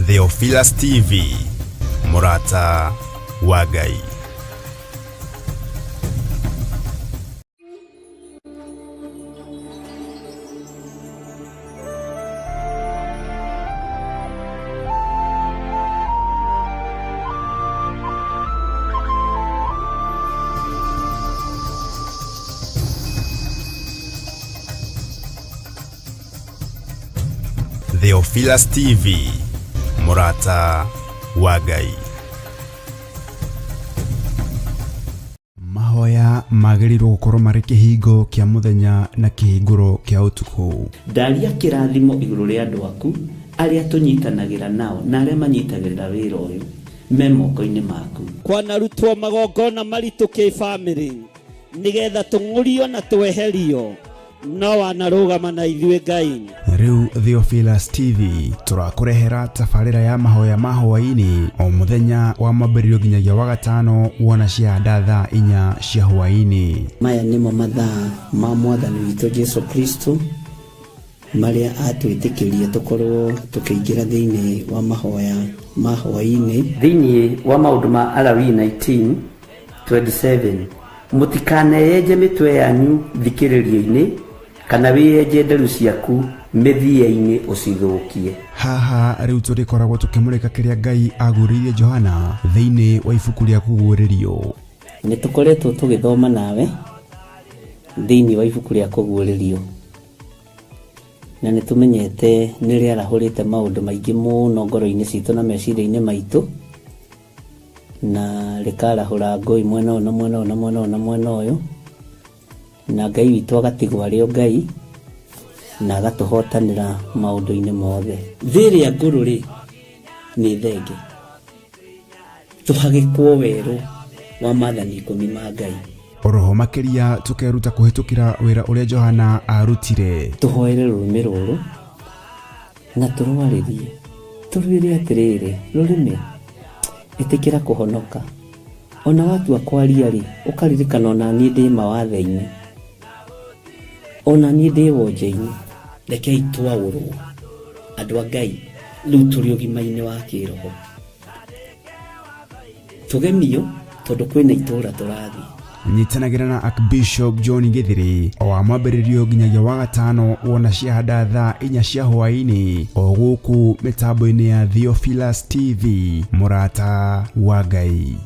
Theophilus TV, mũrata wa Ngai. Theophilus TV, mũrata wa Ngai. Mahoya magĩrĩirwo gũkorwo marĩ kĩhingo kĩa mũthenya na kĩhingũro kĩa ũtukũ. Ndaria kĩrathimo igũrũ rĩa andũ aku arĩa tũnyitanagĩra nao na arĩa manyitagĩrĩra wĩra ũyũ me moko-inĩ maku. Kwanarutwo magongona maritũ kĩbamĩrĩ nĩgetha tũng'ũrio na tweherio no wanarũgama na ithuĩ Ngai. Rĩu Theophilus TV tũrakũrehera tabarĩra ya mahoya ma hwaĩ-inĩ o mũthenya wa mwambĩrĩrio nginyagia wa gatano wona ciahanda thaa 4 cia hwaĩ-inĩ. Maya nĩmo mathaa ma Mwathani witũ Jesu Kristo marĩa atwĩtĩkĩrie tũkorwo tũkĩingĩra thĩinĩ wa mahoya ma hwaĩ-inĩ. Thĩinĩ wa maũndũ ma Alawii 19:27, Mũtikaneyenje mĩtwe yanyu thikĩrĩrio-inĩ, kana wĩyenje nderu ciaku mĩthia-inĩ ũcithũkie. Haha rĩu tũrĩkoragwo tũkĩmũrĩka kĩrĩa Ngai aguũrĩirie Johana thĩinĩ wa ibuku rĩa Kũguũrĩrio. Nĩ tũkoretwo tũgĩthoma nawe thĩinĩ wa ibuku rĩa Kũguũrĩrio, na nĩ tũmenyete nĩ rĩarahũrĩte maũndũ maingĩ mũno ngoro-inĩ citũ na meciria-inĩ maitũ. Na rĩkarahũra ngũĩ mwena ũyũ na mwena ũyũ na mwena ũyũ na mwena ũyũ, na Ngai witũ agatigwo arĩ o Ngai, na agatũhotanĩra maũndũ-inĩ mothe. Thĩ ĩrĩa ngũrũ rĩ, nĩ thenge, tũhagĩkwo werũ wa maathani ikũmi ma Ngai. Oroho makĩria tũkeruta kũhĩtũkĩra wĩra ũrĩa Johana arutire. Tũhoere rũrĩmĩ rũrũ Na tũrwarĩrie, tũrwĩre atĩrĩrĩ, Rũrĩmĩ, ĩtĩkĩra kũhonoka. O na watua kwaria-rĩ, ũkaririkana o na niĩ ndĩ mawathe-inĩ, o na niĩ ndĩ wonje-inĩ. Rekei twaũrwo, andũ a Ngai, rĩu tũrĩ ũgima-inĩ wa kĩĩroho. Tũgemio tondũ kwĩna itũũra tũrathiĩ. Nyitanagĩra na Archbishop John Gĩthĩrĩ o wa mwambĩrĩrio nginyagia wa gatano wona ciahanda thaa 4 cia hwaĩ-inĩ o gũkũ mĩtambo-inĩ ya Theophilus TV, mũrata wa Ngai.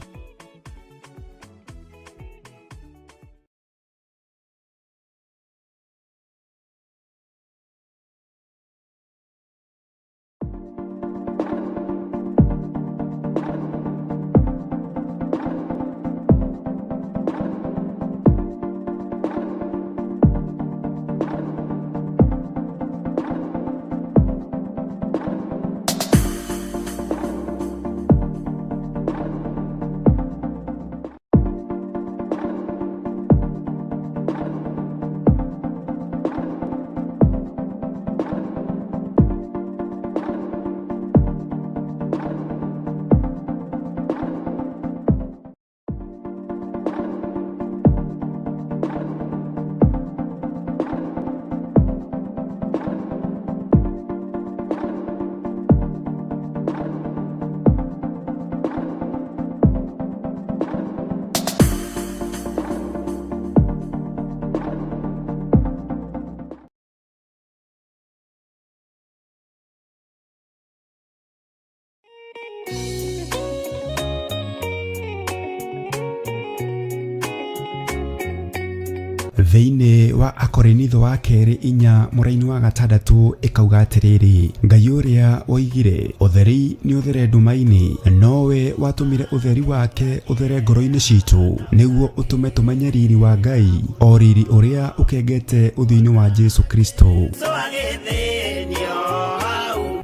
Thĩinĩ wa Akorinitho wa kerĩ 4 mũraini wa 6 ĩkauga atĩrĩrĩ, Ngai ũrĩa woigire ũtheri nĩ ũthere nduma-inĩ, nowe watũmire ũtheri wake ũthere ngoro-inĩ citũ, nĩguo ũtũme tũmenye riri wa Ngai, o riri ũrĩa ũkengete ũthiũ-inĩ wa Jesu Kristo.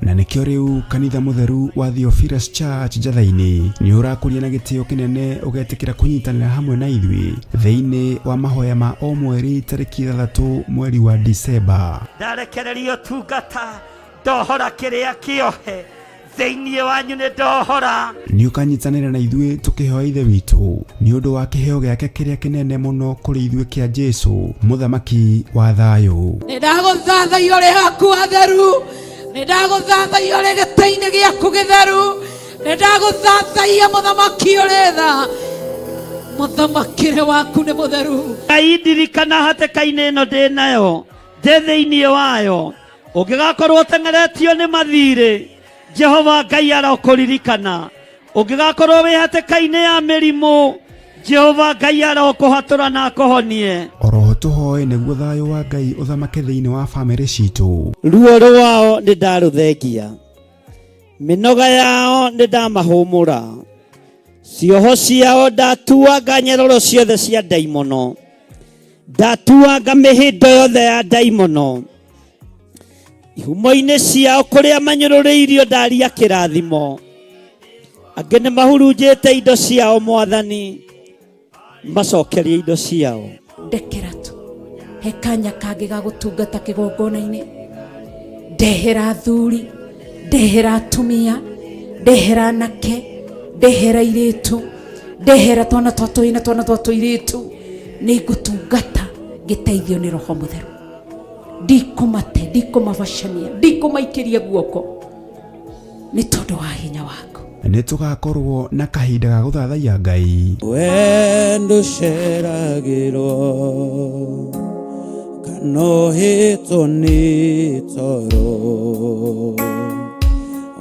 Na nĩkĩo rĩu kanitha mũtheru wa Theophilus Church Njatha-inĩ nĩ ũrakũria na gĩtĩo kĩnene ũgetĩkĩra kũnyitanĩra hamwe na ithuĩ thĩinĩ wa mahoya ma o mweri tarĩki 6 mweri wa Disemba. Ndarekereria ũtungata, ndohora kĩrĩa kĩohe thĩinĩ wanyu nĩ ndohora. Nĩ ũkanyitanĩra na ithuĩ tũkĩhoya Ithe witũ nĩ ũndũ wa kĩheo gĩake kĩrĩa kĩnene mũno kũrĩ ithuĩ kĩa Jesu, Mũthamaki wa thayũ. Nĩ ndagũthathaiya ũrĩ haku atheru. Nĩ ndagũthathaiya ũrĩ gĩtĩ-inĩ gĩaku gĩtheru. Nĩ ndagũthathaiya mũthamaki ũrĩ tha. Mũthamakĩre waku nĩ mũtheru. Ngai ndirikana hatĩka-inĩ ĩno ndĩ nayo ndĩ thĩinĩ wayo ũngĩgakorwo ũteng'eretio nĩ mathirĩ Jehova Ngai arokũririkana ũngĩgakorwo wĩ hatĩka-inĩ ya mĩrimũ Jehova Ngai arokũhatũra na akũhonie. Oroho tũhoe nĩguo thayũ wa Ngai ũthamake thĩinĩ wa famĩlĩ citũ. Ruo rwao nĩ ndarũthengia, mĩnoga yao nĩ ndamahũmũra, cioho ciao ndatuanga nyeroro ciothe cia ndaimono, ndatuanga mĩhĩndo yothe ya ndaimono, ihumo-inĩ ciao kũrĩa manyũrũrĩirio ndaria kĩrathimo, angĩ nĩ mahurunjĩte indo ciao Mwathani, macokerie indo ciao. Ndekera tu he kanya kangĩ ga gũtungata kĩgongona-inĩ. Ndehera athuri, ndehera atumia, ndehera anake, ndehera airĩtu, ndehera twana twa tũhĩĩ na twana twa tũirĩtu. Nĩ ngũtungata ngĩteithio nĩ Roho Mũtheru. Ndikũmate, ndikũmabacania, ndikũmaikĩria guoko nĩ tondũ wa hinya waku. Nĩ tũgakorwo na kahinda ga gũthathaiya Ngai. We ndũceragĩrwo kana ũhĩtwo nĩ toro,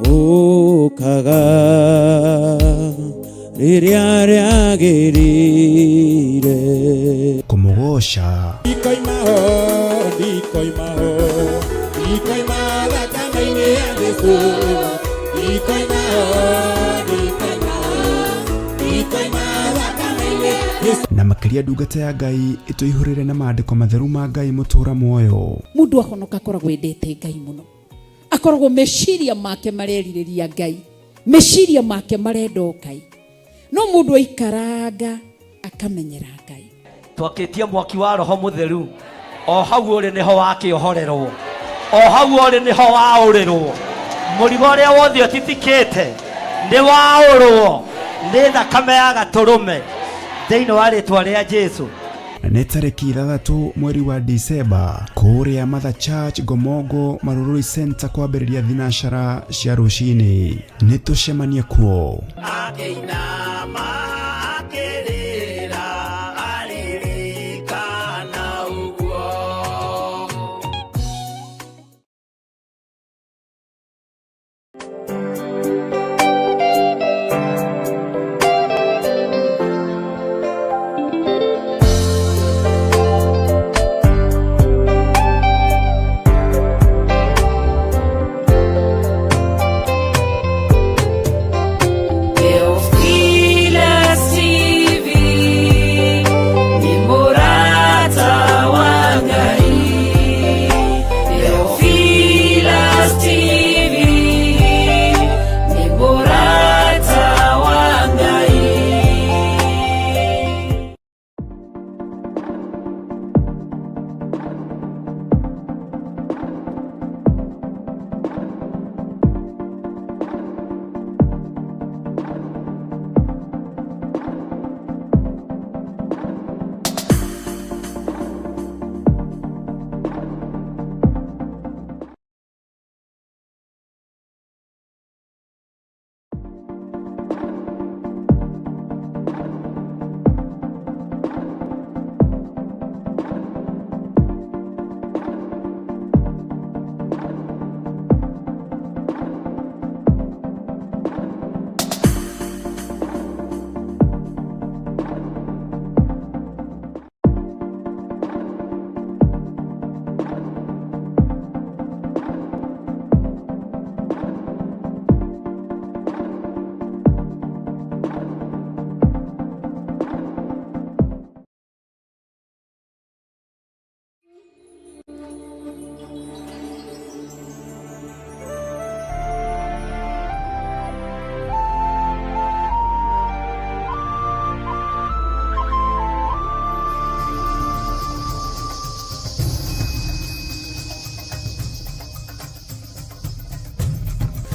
ũkaga rĩrĩa rĩagĩrĩire. Kũmũgoca. Ndikoima ho, ndikoima ho, ndikoima thakame-inĩ ya Jesũ. Ndikoima ho, ndikoima ho, ndikoima thakame-inĩ ya Jesũ. Na makĩria ndungata ya Ngai ĩtũihũrĩre na maandĩko matheru ma Ngai mũtũra muoyo. Mũndũ ahonoka akoragwo endete Ngai mũno, akoragwo meciria make marerirĩria Ngai, meciria make marenda o Ngai. No mũndũ aikaranga akamenyera Ngai. Twakĩtie mwaki wa Roho Mũtheru, o hau ũrĩ nĩho wakĩohorerwo, o hau ũrĩ nĩho waũrĩrwo. Mũrigo ũrĩa wothe ũtitikĩte nĩ waũrwo nĩ thakame ya gatũrũme thĩinĩ wa rĩtwa rĩa Jesu. Nĩ tarĩki 6 mweri wa Disemba kũrĩa Mother Church Ngomongo Marurui Center kwambĩrĩria thinacara cia rũcinĩ. Nĩ tũcemanie kuo. Akĩinama akĩrĩra aririkana ũguo. Theophilus TV ni murata wa Ngai. Theophilus TV ni murata wa Ngai.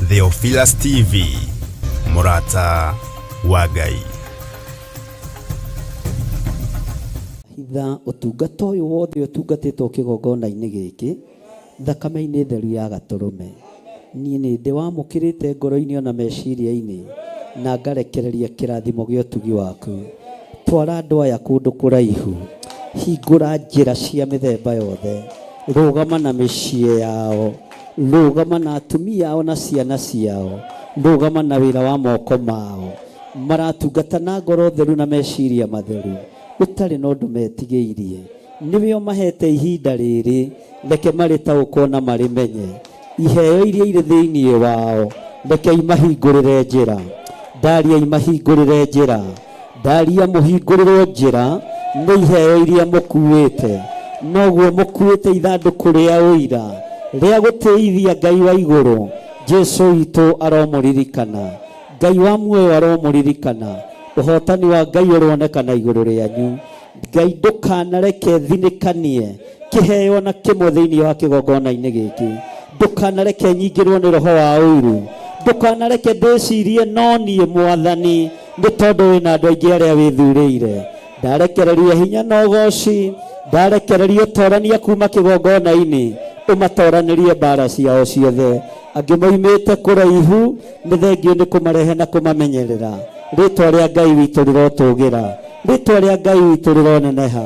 Theophilus TV, mũrata wa Ngai. Hitha ũtungata ũyũ wothe ũtungatĩtwo kĩgongona-inĩ gĩkĩ thakame-inĩ theru ya gatũrũme. Niĩ nĩ ndĩwamũkĩrĩte ngoro-inĩ ona meciria-inĩ, na ngarekereria kĩrathimo gĩa ũtugi waku. Twara andũ aya kũndũ kũraihu, hingũra njĩra cia mĩthemba yothe, rũgama na mĩciĩ yao, rũgama na atumia ao na ciana ciao, rũgama na wĩra wa moko mao. Maratungata na ngoro theru na meciria matheru, ũtarĩ na ũndũ metigĩirie. Nĩwe ũmaheete ihinda rĩrĩ, reke marĩtaũkwo na marĩmenye. Iheo iria irĩ thĩinĩ wao, reke imahingũrĩre njĩra. Ndaria imahingũrĩre njĩra. Ndaria mũhingũrĩrwo njĩra nĩ iheo iria mũkuĩte. Noguo mũkuĩte ithandũkũ rĩa ũira rĩa gũtĩithia Ngai wa igũrũ. Jesu witũ aromũririkana. Ngai wa muoyo aromũririkana. Ũhotani wa Ngai ũronekana igũrũ rĩanyu. Ngai ndũkanareke thinĩkanie kĩheo na kĩmwe thĩinĩ wa kĩgongona-inĩ gĩkĩ. Ndũkanareke nyingĩrwo nĩ roho wa ũiru. Ndũkanareke ndĩcirie no niĩ Mwathani, nĩ tondũ wĩna andũ aingĩ arĩa wĩthurĩire. Ndarekereria hinya na ũgoci, ndarekereria ũtorania kuma kĩgongona-inĩ, ũmatoranĩrie mbara ciao ciothe. Angĩ moimĩte kũraihu, nĩ thengiũ nĩ kũmarehe na kũmamenyerera. Rĩtwa rĩa Ngai witũ rĩrotũgĩra. Rĩtwa rĩa Ngai witũ rĩroneneha.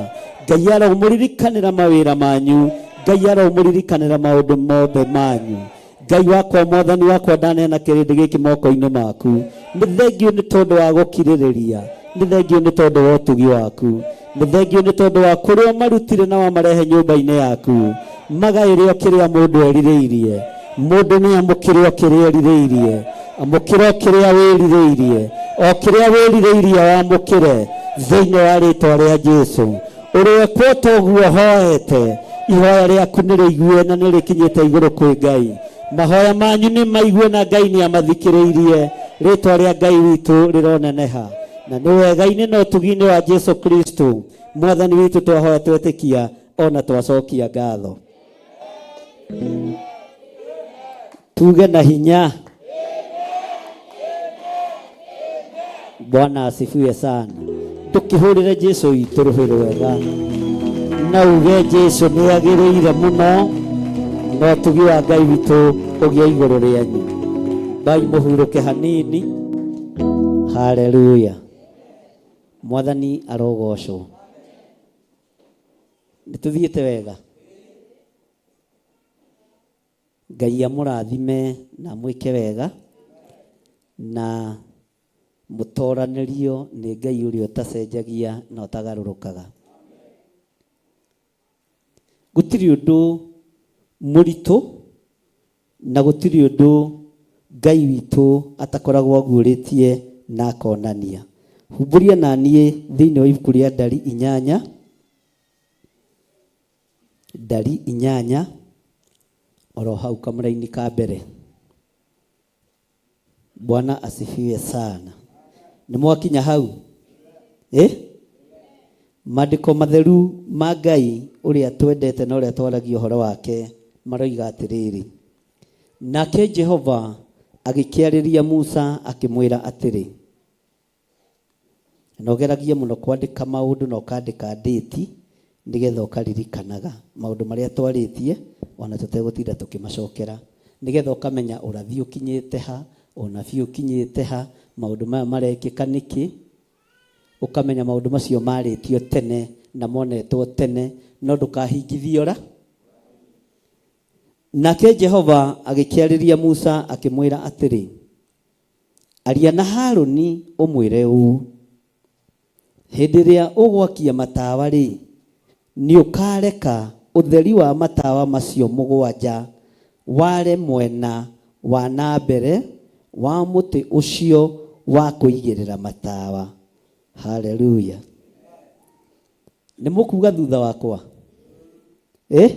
Ngai aromũririkanĩra mawĩra manyu. Ngai aromũririkanĩra maũndũ mothe manyu. Ngai wakwa, Mwathani wakwa, ndaneana kĩrĩndĩ gĩkĩ moko-inĩ maku. Nĩ thengiũ nĩ tondũ wa gũkirĩrĩria. Nĩ thengiũ nĩ tondũ wa ũtugi waku. Nĩ thengiũ nĩ tondũ wa kũrĩa ũmarutire na wamarehe nyũmba-inĩ yaku. Magaĩre o kĩrĩa mũndũ erirĩirie. Mũndũ nĩ amũkĩre o kĩrĩa erirĩirie. Amũkĩra o kĩrĩa wĩrirĩirie. O kĩrĩa wĩrirĩirie wamũkĩre thĩinĩ wa rĩtwa rĩa Jesu. Ũrekwo toguo hoete. Ihoya rĩaku nĩ rĩigue na nĩ rĩkinyĩte igũrũ kwĩ Ngai. Mahoya manyu nĩ maigue na Ngai nĩ amathikĩrĩirie. Rĩtwa rĩa Ngai witũ rĩroneneha. Na nĩ wega-inĩ na ũtugi-inĩ wa Jesu Kristo Mwathani witũ twahoya twetĩkia ona twacokia ngatho. Tuge na hinya. Bwana asifiwe sana. Tukihurire Jesu witũ rũhĩ rwega na uge Jesu nĩ agĩrĩire mũno na ũtugi wa Ngai witũ ũgĩe igũrũ rĩanyu. Mbai mũhurũke hanini. Haleluya. Mwathani arogocwo. Nĩ tũthiĩte wega. Ngai amũrathime na amwĩke wega na mũtoranĩrio nĩ Ngai ũrĩa ũtacenjagia na ũtagarũrũkaga. Gũtirĩ ũndũ mũritũ na gũtirĩ ũndũ Ngai witũ atakoragwo aguũrĩtie na akonania. Humbũria na niĩ thĩinĩ wa ibuku rĩa Ndari inyanya, Ndari inyanya, oro hau kamũraini ka mbere. Bwana asifiwe sana. Nĩ mwakinya hau? Eh? Maandĩko matheru ma Ngai ũrĩa twendete na ũrĩa twaragia ũhoro wake maroiga atĩrĩrĩ, nake Jehova agĩkĩarĩria Musa akĩmwĩra atĩrĩ, Na ũgeragie mũno kwandĩka maũndũ na ũkandĩka ndĩti nĩgetha ũkaririkanaga maũndũ marĩa twarĩtie ona tũtegũtinda tũkĩmacokera nĩgetha ũkamenya ũrathi ũkinyĩte ha, ũnabii ũkinyĩte ha, maũndũ maya marekĩka nĩkĩ, ũkamenya maũndũ macio marĩtio tene na monetwo tene no ndũkahingithio ra. Nake Jehova agĩkĩarĩria Musa akĩmwĩra atĩrĩ, Aria na Harũni ũmwĩre ũũ, 'Hĩndĩ ĩrĩa ũgwakia matawa-rĩ, nĩũkareka ũtheri wa matawa macio mũgwanja ware mwena wa na mbere wa mũtĩ ũcio wa kũigĩrĩra matawa. Haleluya! Nĩ mũkuuga thutha wakwa? Ĩ?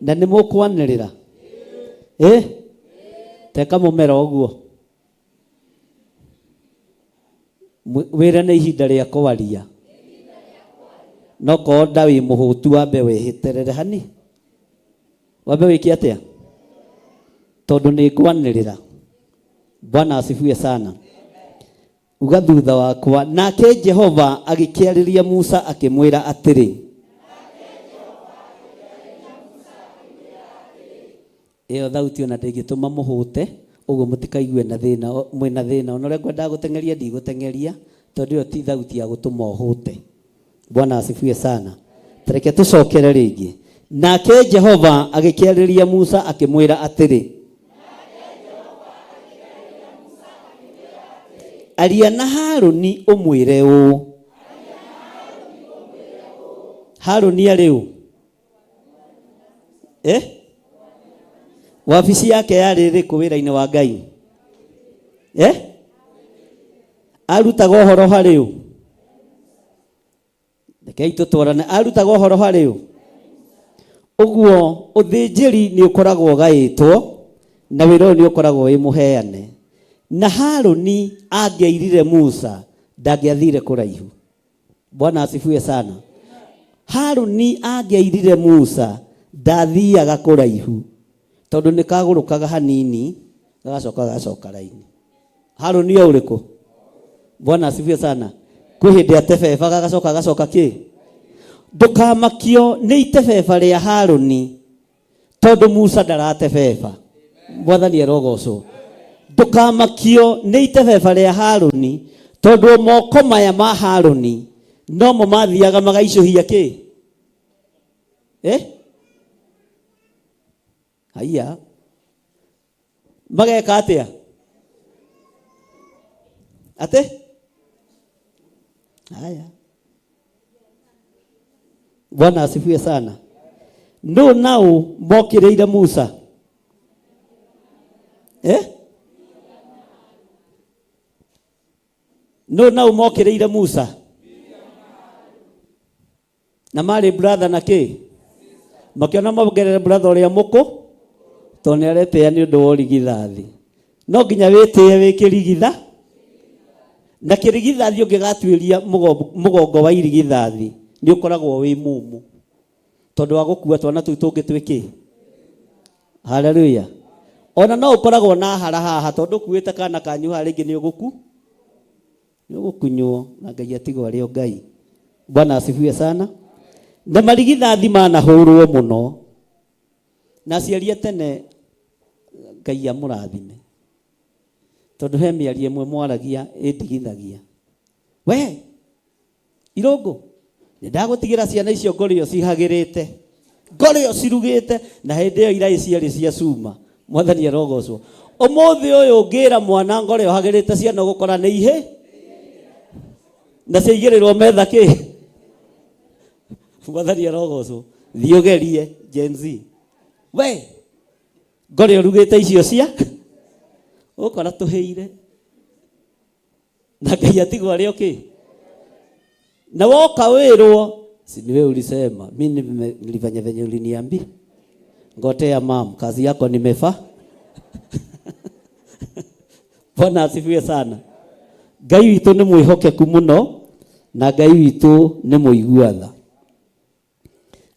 Na nĩ mũkwanĩrĩra? Ĩ? Teka mũmera ũguo. Wĩre nĩ ihinda rĩa kwaria. No korwo nda wĩ mũhũtu wambe wĩhĩterere hani. Wambe wĩke atĩa? Tondũ nĩ ngwanĩrĩra. Bwana asifiwe sana. Uga thutha wakwa. Nake Jehova agĩkĩarĩria Musa akĩmwĩra atĩrĩ. Ĩyo thauti ona ndĩngĩtũma mũhũte, ũguo mũtikaigue na thĩna, mwĩna thĩna. Ona ũrĩa ngwendaga gũteng'eria ndigũteng'eria, tondũ ĩyo ti thauti ya gũtũma ũhũte. Bwana asifiwe sana. Tareke tũcokere rĩngĩ. Nake Jehova agĩkĩarĩria Musa akĩmwĩra atĩrĩ, aria na Harũni ũmwĩre ũũ. Harũni arĩ ũ? Eh? Wabici yake yarĩ ĩrĩkũ wĩra-inĩ wa Ngai? Eh? Arutaga ũhoro harĩ ũ? Rekei tũtwarane. Arutaga ũhoro harĩ ũ? Ũguo ũthĩnjĩri nĩ ũkoragwo ũgaĩtwo na wĩra ũyũ nĩ ũkoragwo wĩ mũheane. Na Harũni angĩairire Musa ndangĩathire kũraihu. Bwana asifiwe sana. Haruni angĩairire Musa ndathiaga kũraihu tondũ nĩ kagũrũkaga hanini gagacoka gagacoka raini. Haruni o ũrĩkũ? Bwana asifiwe sana. Kwĩ hĩndĩ atebebaga agacoka agacoka kĩ? Ndũkamakio nĩ itebeba rĩa Haruni tondũ Musa ndaratebeba. Mwathani arogocwo. Ndũkamakio nĩ itebeba rĩa Haruni tondũ moko maya ma Haruni nomo mathiaga magaicũhia kĩ? Eh? Haiya. Mageka atĩa? Atĩ? Haya. Bwana asifiwe sana. Nũ nao mokĩrĩire Musa? Eh? Nũ nao mokĩrĩire Musa? Na marĩ brother na kĩ? Makĩona mongerere brother ũrĩa mũkũ tondũ nĩ aretĩĩa nĩ ũndũ wa ũrigithathi. No nginya wĩtĩe wĩ kĩrigitha na kĩrigithathi ũngĩgatuĩria mũgongo wa irigithathi nĩ ũkoragwo wĩ mũmũ tondũ wa gũkua twana tũu tũngĩ twĩ kĩ. Haleluya. Ona no ũkoragwo na hara haha tondũ ũkuĩte kana kanyu haha rĩngĩ nĩ ũgũku nĩ ũgũkunywo na Ngai atigwo arĩ o Ngai. Bwana asifiwe sana. Na marigithathi manahũrwo mũno na aciari a tene Ngai amũrathime tondũ he mĩario ĩmwe mwaragia ĩndigithagia. We Irũngũ, nĩ ndagũtigĩra ciana icio ngorĩo cihagĩrĩte, ngorĩo cirugĩte, na hĩndĩ ĩyo iraĩ ciarĩ cia cuma. Mwathani arogocwo. Ũmũthĩ ũyũ ũngĩra mwana ngorĩo hagĩrĩte ciana ũgũkora nĩ ihĩ na ciaigĩrĩrwo metha kĩ. Mwathani arogocwo. Thiĩ ũgerie Gen Z. We ngorĩo rugĩte icio cia ũgũkora tũhĩire. Na Ngai atigwo arĩ o kĩ. Na woka wĩrwo si niwe ulisema, mi nilifanya venye uliniambia, ngotea mam, kazi yako nimefa. Bwana asifiwe sana. Ngai witũ nĩ mwĩhokeku mũno na Ngai witũ nĩ mũigua tha.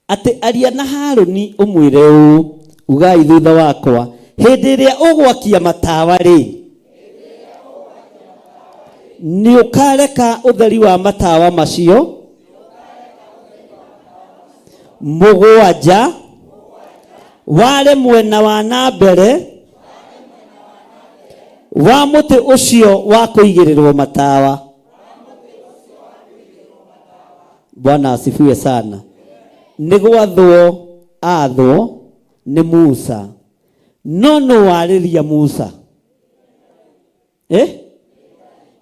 Atĩ aria na Harũni ũmwĩre ũũ, ugai thutha wakwa, hĩndĩ ĩrĩa ũgwakia matawa rĩ, nĩ ũkareka ũtheri wa matawa macio mũgwanja ware mwena wa na mbere wa mũtĩ ũcio wa kũigĩrĩrwo matawa. Bwana asifiwe sana. Nĩ gwathwo athwo nĩ Musa. No nũ warĩria Musa? Eh?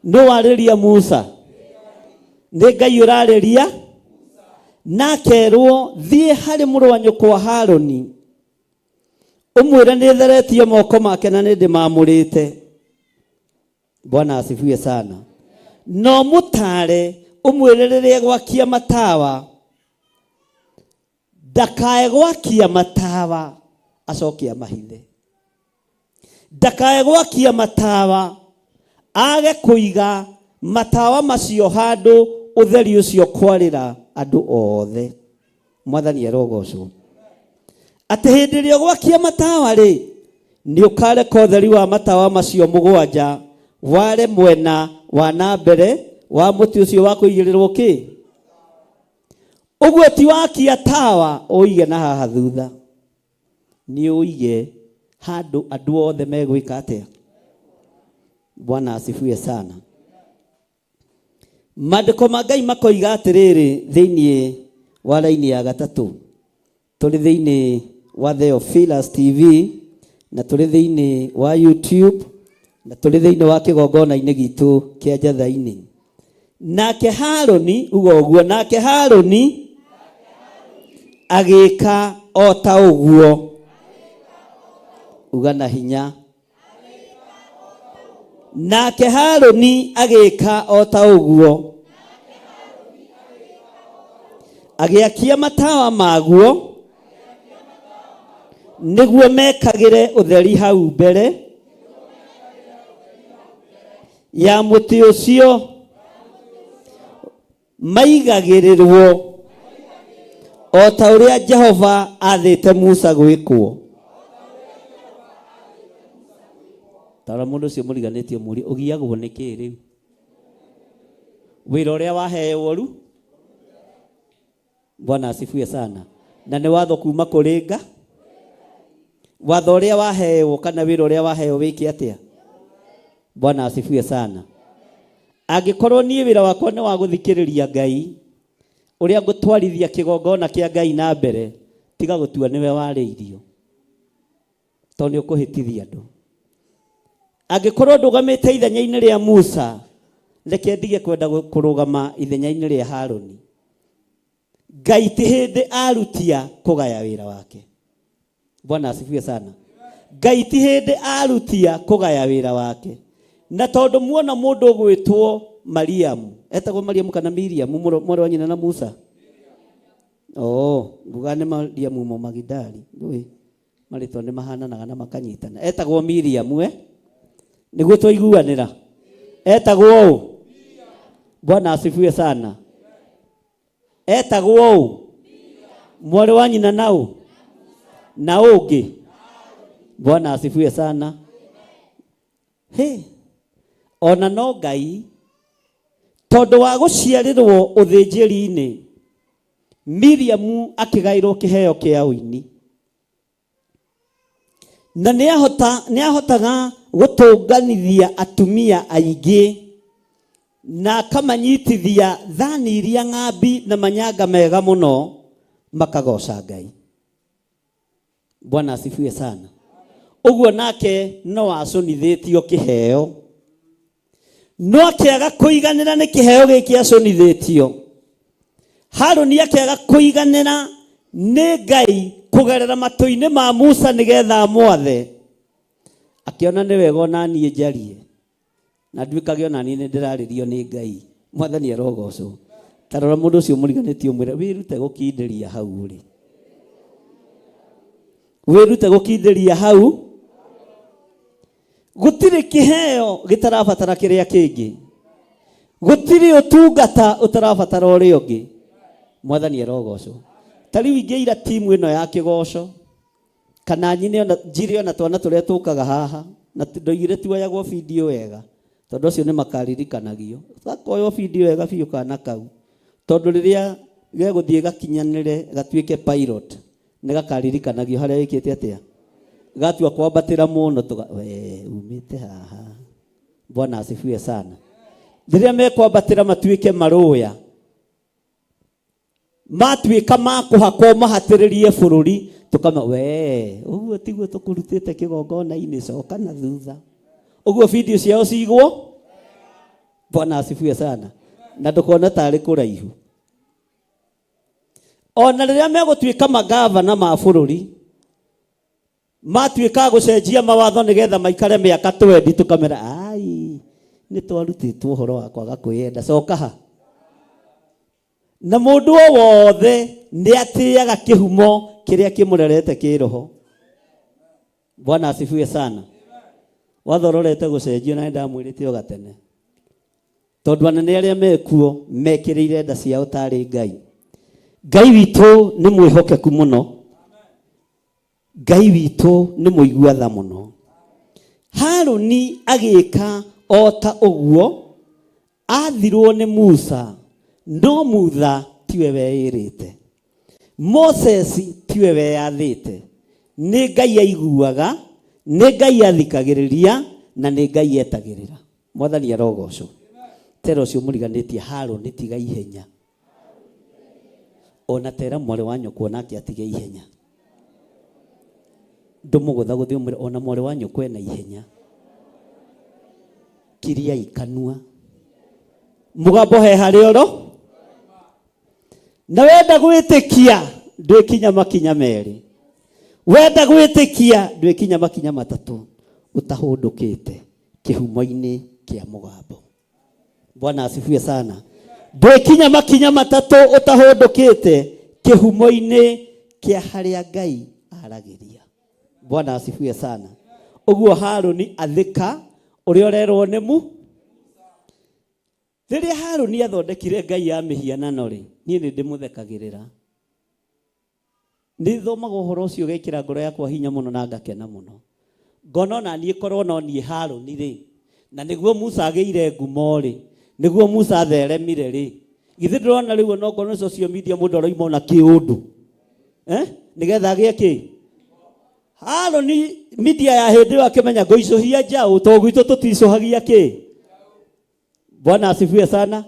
Nũ warĩria Musa? Nĩ Ngai ũrarĩria? Na akerwo thiĩ harĩ mũrũ wa nyũkwa Harũni ũmwĩre nĩ theretie moko make na nĩ ndĩmamũrĩte. Bwana asifiwe sana. No mũtare ũmwĩre rĩrĩa gwakia matawa ndakae gwakia matawa acoke amahithe, ndakae gwakia matawa age kũiga matawa macio handũ ũtheri ũcio kwarĩra andũ othe. Mwathani arogocwo. Atĩ hĩndĩ ĩrĩa ũgwakia matawa rĩ, nĩ ũkareka ũtheri wa matawa macio mũgwanja ware mwena wa na mbere wa mũtĩ ũcio wa kũigĩrĩrwo kĩ. Ũguo ti wakia tawa ũige na haha thutha, nĩ ũige Handũ andũ othe megwĩka atĩa? Bwana asifiwe sana. Maandĩko ma Ngai makoiga atĩrĩrĩ thĩinĩ wa raini ya gatatũ, tũrĩ thĩinĩ wa Theophilus TV na tũrĩ thĩinĩ wa YouTube na tũrĩ thĩinĩ wa kĩgongona-inĩ gitũ kĩa Njatha-inĩ. Nake Harũni, uga ũguo, nake Harũni agĩka o ta ũguo. Uga na hinya. Nake Harũni agĩka o ta ũguo. Agĩakia matawa maguo nĩguo mekagĩre ũtheri hau mbere ya mũtĩ ũcio maigagĩrĩrwo o ta ũrĩa Jehova aathĩte Musa gwĩkwo. Tara mũndũ ũcio mũriganĩtie mũrie ũgiagwo nĩ kĩĩ rĩu? Wĩra ũrĩa waheo ru Bwana asifiwe sana. Na nĩ watho kuma kũrĩ nga watho ũrĩa waheo kana wĩra ũrĩa waheo wĩke atĩa? Bwana asifiwe sana. Angĩkorwo niĩ wĩra wakwa nĩ wa gũthikĩrĩria Ngai ũrĩa ngũtwarithia kĩgongona kĩa Ngai na mbere, tiga gũtua nĩwe warĩirio tondũ nĩ ũkũhĩtithia andũ. Angĩkorwo ndũgamĩte ithenya-inĩ rĩa Musa, reke ndige kwenda kũrũgama ithenya-inĩ rĩa Harũni. Ngai ti hĩndĩ arutia kũgaya wĩra wake. Bwana asifiwe sana. Ngai ti hĩndĩ arutia kũgaya wĩra wake. Na tondũ muona mũndũ ũgwĩtwo Mariamu, etagwo Mariamu kana Miriamu, mwarĩ wa nyina na Musa? Oh, nguga nĩ Mariamu Mũmagidali. Ndũĩ marĩtwa nĩ mahananaga na makanyitana. Etagwo Miriamu eh? Nĩguo twaiguanĩra. Etagwo ũ? Bwana asifiwe sana. Etagwo ũ? Mwarĩ wa nyina na ũ? Na ũngĩ? Bwana asifiwe sana. He. Ona no Ngai tondũ wa gũciarĩrwo ũthĩnjĩri-inĩ, Miriamu akĩgaĩrwo kĩheo kĩa ũini. Na nĩ ahotaga gũtũnganithia atumia aingĩ na akamanyitithia thani iria ng'ambi na manyanga mega mũno makagoca Ngai. Bwana asifiwe sana. Ũguo nake no acũnithĩtio kĩheo, no akĩaga kũiganĩra nĩ kĩheo gĩkĩ acũnithĩtio. Harũni akĩaga kũiganĩra nĩ Ngai kũgerera matũ-inĩ ma Musa nĩgetha amwathe, akĩona nĩ wega ona niĩ njarie na nduĩkage ona niĩ nĩ ndĩrarĩrio nĩ Ngai. Mwathani arogocwo. Ta rora mũndũ ũcio mũriganĩtie ũmwĩre wĩrute gũkindĩria hau ũrĩ, wĩrute gũkindĩria hau. Gũtirĩ kĩheo gĩtarabatara kĩrĩa kĩngĩ, gũtirĩ ũtungata ũtarabatara ũrĩa ũngĩ. Mwathani arogocwo. Ta rĩu ingĩira timu ĩno ya kĩgoco kana nyine ona njire ona twana tũrĩa tũkaga haha na ndoigire tuoyagwo bindio wega, tondũ acio nĩ makaririkanagio. Gakoywo bindio wega biũ kana kau, tondũ rĩrĩa gegũthiĩ gakinyanĩre gatuĩke pilot nĩ gakaririkanagio harĩa wĩkĩte atĩa, gatua kwambatĩra mũno tũga we umĩte haha. Bwana asifiwe sana. Rĩrĩa mekwambatĩra matuĩke marũya, matuĩka makũhakwo mahatĩrĩrie bũrũri, tũkama we ũguo tiguo tũkũrutĩte kĩgongona-inĩ, coka na thutha. Ũguo bindio ciao cigwo. Bwana asifiwe sana. Na ndũkona tarĩ kũraihu. Ona rĩrĩa megũtuĩka magavana ma bũrũri, matuĩka gũcenjia mawatho nĩgetha maikare mĩaka twendi, tũkamera ai nĩ twarutĩtwo ũhoro wa kwaga kwĩyenda, coka ha. Na mũndũ o wothe nĩ atĩaga kĩhumo kĩrĩa kĩmũrerete kĩroho. Bwana asifiwe sana. Wathororete gũcenjio na nĩndamwĩrĩte o gatene, tondũ anene arĩa mekuo mekĩrĩire nda ciao tarĩ Ngai. Ngai witũ nĩ mwĩhokeku mũno, Ngai witũ nĩ mũigua tha mũno. Harũni agĩka o ta ũguo athirwo nĩ Musa, no Mutha tiwe weĩrĩte, Moses tiwe weyathĩte, nĩ Ngai aiguaga. Nĩ Ngai athikagĩrĩria na nĩ Ngai etagĩrĩra. Mwathani arogocwo. Tera ũcio mũriganĩtie Harũni tiga ihenya. Ona tera mwarĩ wa nyũkwa nake atige ihenya. Ndũmũgũthagũthe ũmwĩre ona mwarĩ wa nyũkwa ena ihenya. Kiriai kanua. Mũgambo he harĩa oro. Na wenda gwĩtĩkia ndwĩkinya makinya merĩ. Wenda gwĩtĩkia ndwĩkinya makinya matatũ ũtahũndũkĩte kĩhumo-inĩ kĩa mũgambo. Bwana asifiwe sana. Ndwĩkinya makinya matatũ ũtahũndũkĩte kĩhumo-inĩ kĩa harĩa Ngai aragĩria. Bwana asifiwe sana. Ũguo Harũni athĩka ũrĩa ũrerwo nĩ mu Rĩrĩa Harũni athondekire ngai ya mĩhianano-rĩ, niĩ nĩndĩmũthekagĩrĩra. Nĩthomaga ũhoro ũcio ũgekĩra ngoro yakwa hinya mũno na ngakena mũno. Ngona ona niĩ korwo no niĩ Harũni-rĩ, na nĩguo Musa agĩire ngumo-rĩ, nĩguo Musa atheremire-rĩ, githĩ ndũrona rĩu onokorwo nĩ social media mũndũ aroima ona kĩũndũ eh? Nĩgetha agĩe kĩ? Harũni media ya hĩndĩ ĩyo akĩmenya ngũicũhia njaũ, tondũ gwitũ tũticũhagia kĩ? Bwana asifiwe sana.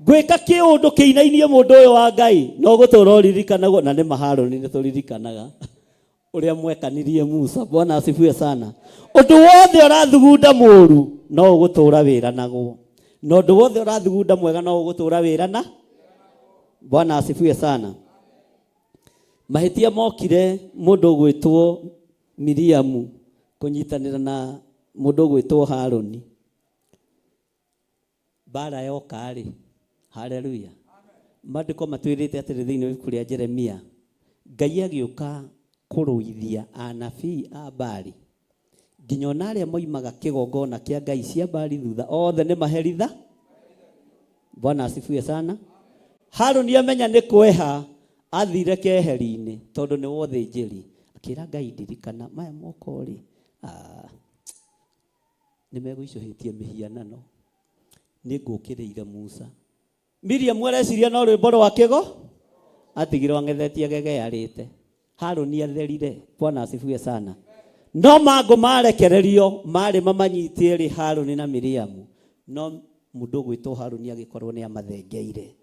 Gwĩka kĩũndũ kĩinainie mũndũ ũyũ wa Ngai no gũtũra ũririkanagwo na nĩ ma Harũni nĩ tũririkanaga ũrĩa mwekanirie Musa. Bwana asifiwe sana. Ũndũ wothe ũrathugunda mũru no ũgũtũra wĩranagwo, na ũndũ wothe ũrathugunda mwega no ũgũtũra wĩrana. Bwana asifiwe sana. Mahĩtia mokire mũndũ ũgwĩtwo Miriamu kũnyitanĩra na mũndũ ũgwĩtwo Harũni. Mbara yoka-rĩ, haleluya, maandĩko matwĩrĩte atĩrĩ thĩinĩ wa ibuku rĩa Jeremia, Ngai agĩũka kũrũithia anabii a Baali, nginya ona arĩa moimaga kĩgongona kĩa ngai cia Baali thutha othe nĩ maheritha. Bwana asifiwe sana. Haruni amenya nĩ kweha athire keheri-inĩ tondũ nĩ wothĩnjĩri, akĩra Ngai ndirikana maya moko-rĩ, ah, nĩ megũicũhĩtie mĩhianano nĩ ngũkĩrĩire Musa. Miriamu areciria no rwĩmbo rwa kĩgo atigirwo ang'ethetie gegearĩte. Harũni atherire. Bwana asifiwe sana. No mangũ marekererio marĩ mamanyitie rĩ Harũni na Miriamu, no mũndũ ũgwĩtwo Harũni agĩkorwo nĩ amathengeire.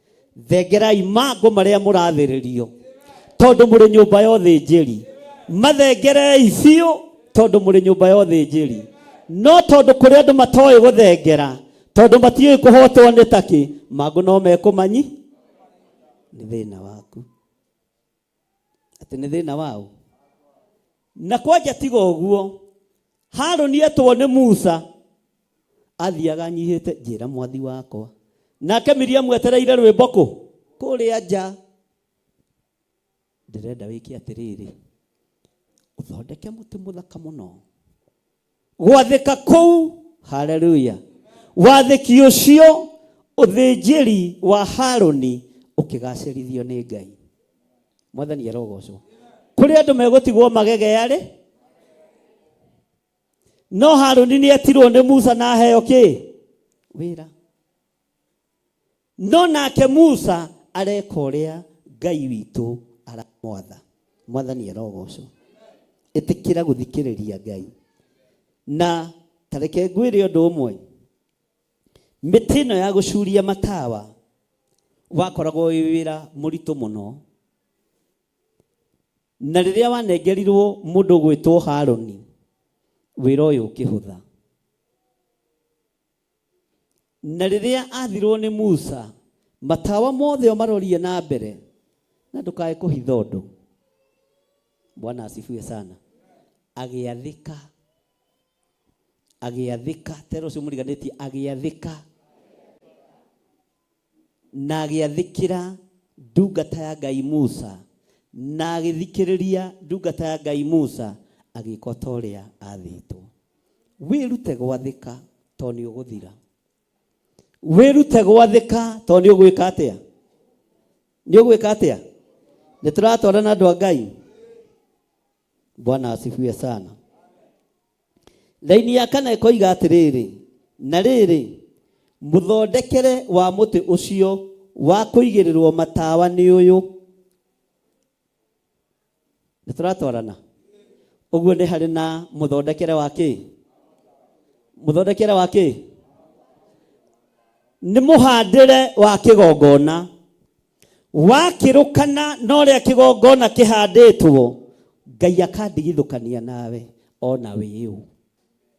Thengerai mangũ marĩa mũrathĩrĩrio tondũ mũrĩ nyũmba ya ũthĩnjĩri. Mathengerei biũ tondũ mũrĩ nyũmba ya ũthĩnjĩri. No tondũ kũrĩ andũ matoĩ gũthengera, tondũ matiũĩ kũhotwo nĩ takĩ, mangũ no mekũmanyi. Nĩ thĩna waku. Atĩ nĩ thĩna waũ? Na kwanja tiga ũguo, Harũni etwo nĩ Musa, athiaga anyihĩte, njĩra mwathi wakwa. Nake Miriamu etereire rwĩmbo kũ? Kũrĩa nja. Ndĩrenda wĩke atĩrĩrĩ, ũthondeke mũtĩ mũthaka mũno. Gwathĩka kũu, haleluya, wathĩki ũcio ũthĩnjĩri wa Harũni ũkĩgacĩrithio nĩ Ngai. Mwathani arogocwo. Kũrĩ andũ megũtigwo magegearĩ, no Harũni nĩ etirwo nĩ Musa na aheo kĩ? Wĩra. No nake Musa areka ũrĩa Ngai witũ aramwatha. Mwathani arogocwo. Ĩtĩkĩra gũthikĩrĩria Ngai. Na ta reke ngwĩre ũndũ ũmwe, mĩtĩ ĩno ya gũcuria matawa wakoragwo wĩ wĩra mũritũ mũno, na rĩrĩa wanengerirwo mũndũ ũgwĩtwo Harũni, wĩra ũyũ ũkĩhũtha. Na rĩrĩa athirwo nĩ Musa, matawa mothe ũmarorie na mbere, na ndũkae kũhitha ũndũ. Bwana asifiwe sana. Agĩathĩka, agĩathĩka, tera ũcio mũriganĩtie, agĩathĩka na agĩathĩkĩra ndungata ya Ngai Musa, na agĩthikĩrĩria ndungata ya Ngai Musa, agĩka ta ũrĩa athĩtwo. Wĩrute gwathĩka tondũ nĩ ũgũthira. Wĩrute gwathĩka tondũ nĩ ũgwĩka atĩa? Nĩ ũgwĩka atĩa? Nĩ tũratwarana andũ a Ngai? Bwana asifiwe sana. Raini ya kana ĩkoiga atĩrĩrĩ, na rĩrĩ, mũthondekere wa mũtĩ ũcio wa kũigĩrĩrwo matawa nĩ ũyũ. Nĩ tũratwarana? Ũguo nĩ harĩ na mũthondekere wa kĩ? Mũthondekere wa kĩ? Nĩ mũhandĩre wa kĩgongona. Wakĩrũkana na ũrĩa kĩgongona kĩhandĩtwo, Ngai akandigithũkania nawe ona wĩ ũ.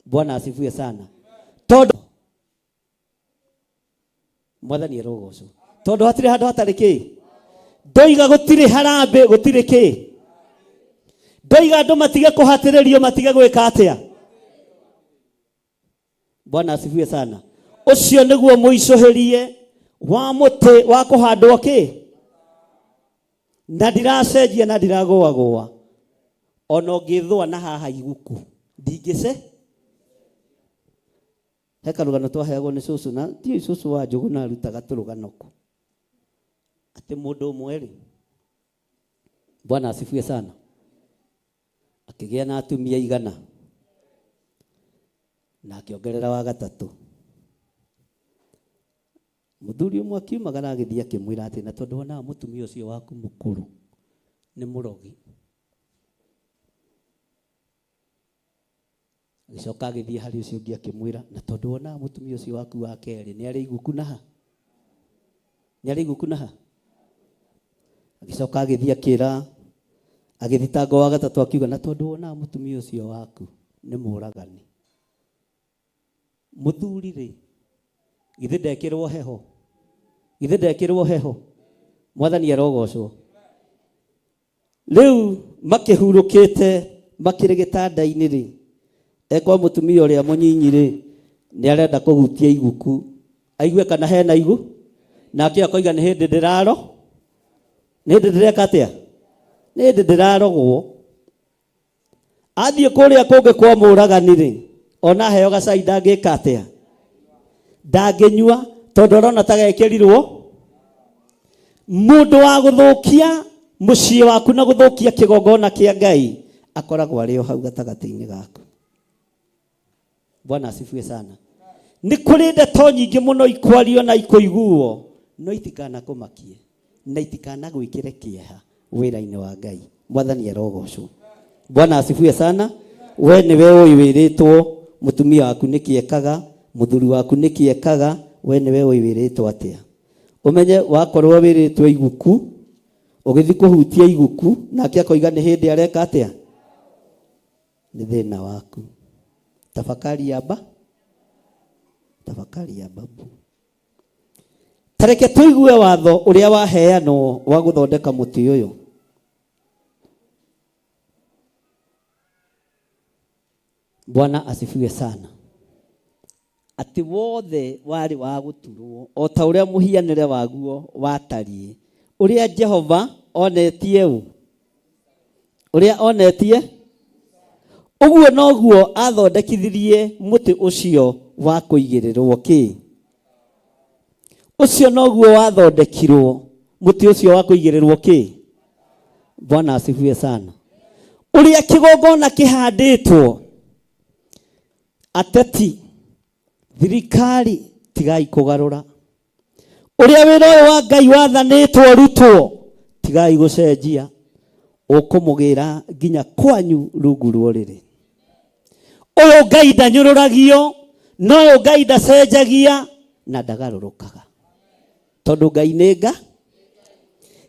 Bwana asifiwe sana. Tondũ Mwathani arogocwo. Tondũ hatirĩ handũ hatarĩ kĩ? Ndoiga gũtirĩ harambĩ, gũtirĩ kĩ? Ndoiga andũ matige kũhatĩrĩrio, matige gwĩka atĩa? Bwana asifiwe sana. Ũcio nĩguo mũicũhĩrie wa mũtĩ wa kũhandwo kĩ? Na ndiracenjia na ndiragũagũa. Ona ũngĩthũa na haha iguku ndingĩce. He karũgano twaheagwo nĩ cũcũ na ndiũĩ cũcũ wa Njũgũna arutaga tũrũgano kũ. Atĩ mũndũ ũmwe rĩ, Bwana asifiwe sana, akĩgĩa na atumia 100 na akĩongerera wa gatatũ. Mũthuri ũmwe akiumagara agĩthiĩ akĩmwĩra atĩ na tondũ wonaga mũtumia ũcio waku mũkũrũ nĩ mũrogi. Agĩcoka agĩthiĩ harĩ ũcio ũngĩ akĩmwĩra, na tondũ wonaga mũtumia ũcio waku wa kerĩ nĩ arĩ iguku na ha? Nĩ arĩ iguku na ha? Agĩcoka agĩthiĩ akĩra, agĩthitanga wa gatatũ akiuga, na tondũ wonaga mũtumia ũcio waku nĩ mũragani. Mũthuri rĩ, githĩ ndekĩrwo heho? Githĩ ndekĩrwo heho? Mwathani arogocwo. Rĩu makĩhurũkĩte makĩrĩ gĩtanda-inĩ rĩ, ekwa mũtumia ũrĩa mũnyinyi rĩ, nĩ arenda kũhutia iguku aigue kana hena igu, nake akoiga nĩ hĩndĩ ndĩraro, nĩ hĩndĩ ndĩreka atĩa, nĩ hĩndĩ ndĩrarogwo. Athiĩ kũrĩa kũngĩ kwa mũragani rĩ, ona heo gacai ndangĩka atĩa, ndangĩnyua tondũ arona ta gekĩrirwo. Mũndũ wa gũthũkia mũciĩ waku na gũthũkia kĩgongona kĩa Ngai akoragwo arĩ o hau gatagatĩ-inĩ gaku. Bwana asifiwe sana. Nĩ kũrĩ ndeto nyingĩ mũno ikwario na ikũiguo, no itikanakũmakie na itikanagwĩkĩre kĩeha wĩra-inĩ wa Ngai. Mwathani arogocwo. Bwana asifiwe sana. We nĩwe ũĩ wĩrĩtwo mũtumia waku nĩkĩ ekaga, mũthuri waku nĩkĩ ekaga, we nĩwe ũĩ wĩrĩtwo atĩa. Ũmenye wakorwo wĩrĩtwo iguku, ũgĩthiĩ kũhutia iguku, nake akoiga nĩ hĩndĩ areka atĩa? Nĩ thĩna waku. Tafakari ya ba, tafakari ya babu. Tareke tũigue watho ũrĩa waheanwo wa gũthondeka mũtĩ ũyũ. Bwana asifiwe sana. Atĩ wothe warĩ wa gũturwo o ta ũrĩa mũhianĩre waguo watariĩ, ũrĩa Jehova onetie ũ? Ũrĩa onetie ũguo noguo athondekithirie mũtĩ ũcio wa kũigĩrĩrwo kĩ? Ũcio noguo wathondekirwo mũtĩ ũcio wa kũigĩrĩrwo kĩ? Bwana asifiwe sana. Ũrĩa kĩgongona kĩhandĩtwo, ateti, thirikari, tigai kũgarũra. Ũrĩa wĩra ũyũ wa Ngai wathanĩtwo ũrutwo, tigai gũcenjia. Ũkũmũgĩra nginya kwanyu rungu rwa ũrĩrĩ. Ũyũ Ngai ndanyũrũragio, na ũyũ Ngai ndacenjagia na ndagarũrũkaga. Tondũ Ngai nĩ nga.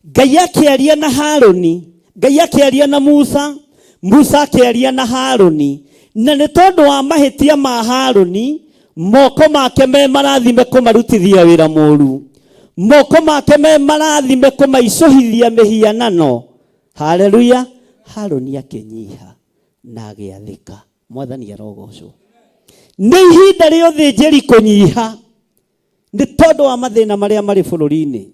Ngai akĩaria na Harũni, Ngai akĩaria na Musa, Musa akĩaria na Harũni, na nĩ tondũ wa mahĩtia ma Harũni, moko make me marathime kũmarutithia wĩra mũru, moko make me marathime kũmaicũhithia mĩhianano. Haleluya! Harũni akĩnyiha na agĩathĩka. Mwathani arogocwo. Nĩ ihinda rĩa ũthĩnjĩri kũnyiha nĩ tondũ wa mathĩna marĩa marĩ bũrũri-inĩ,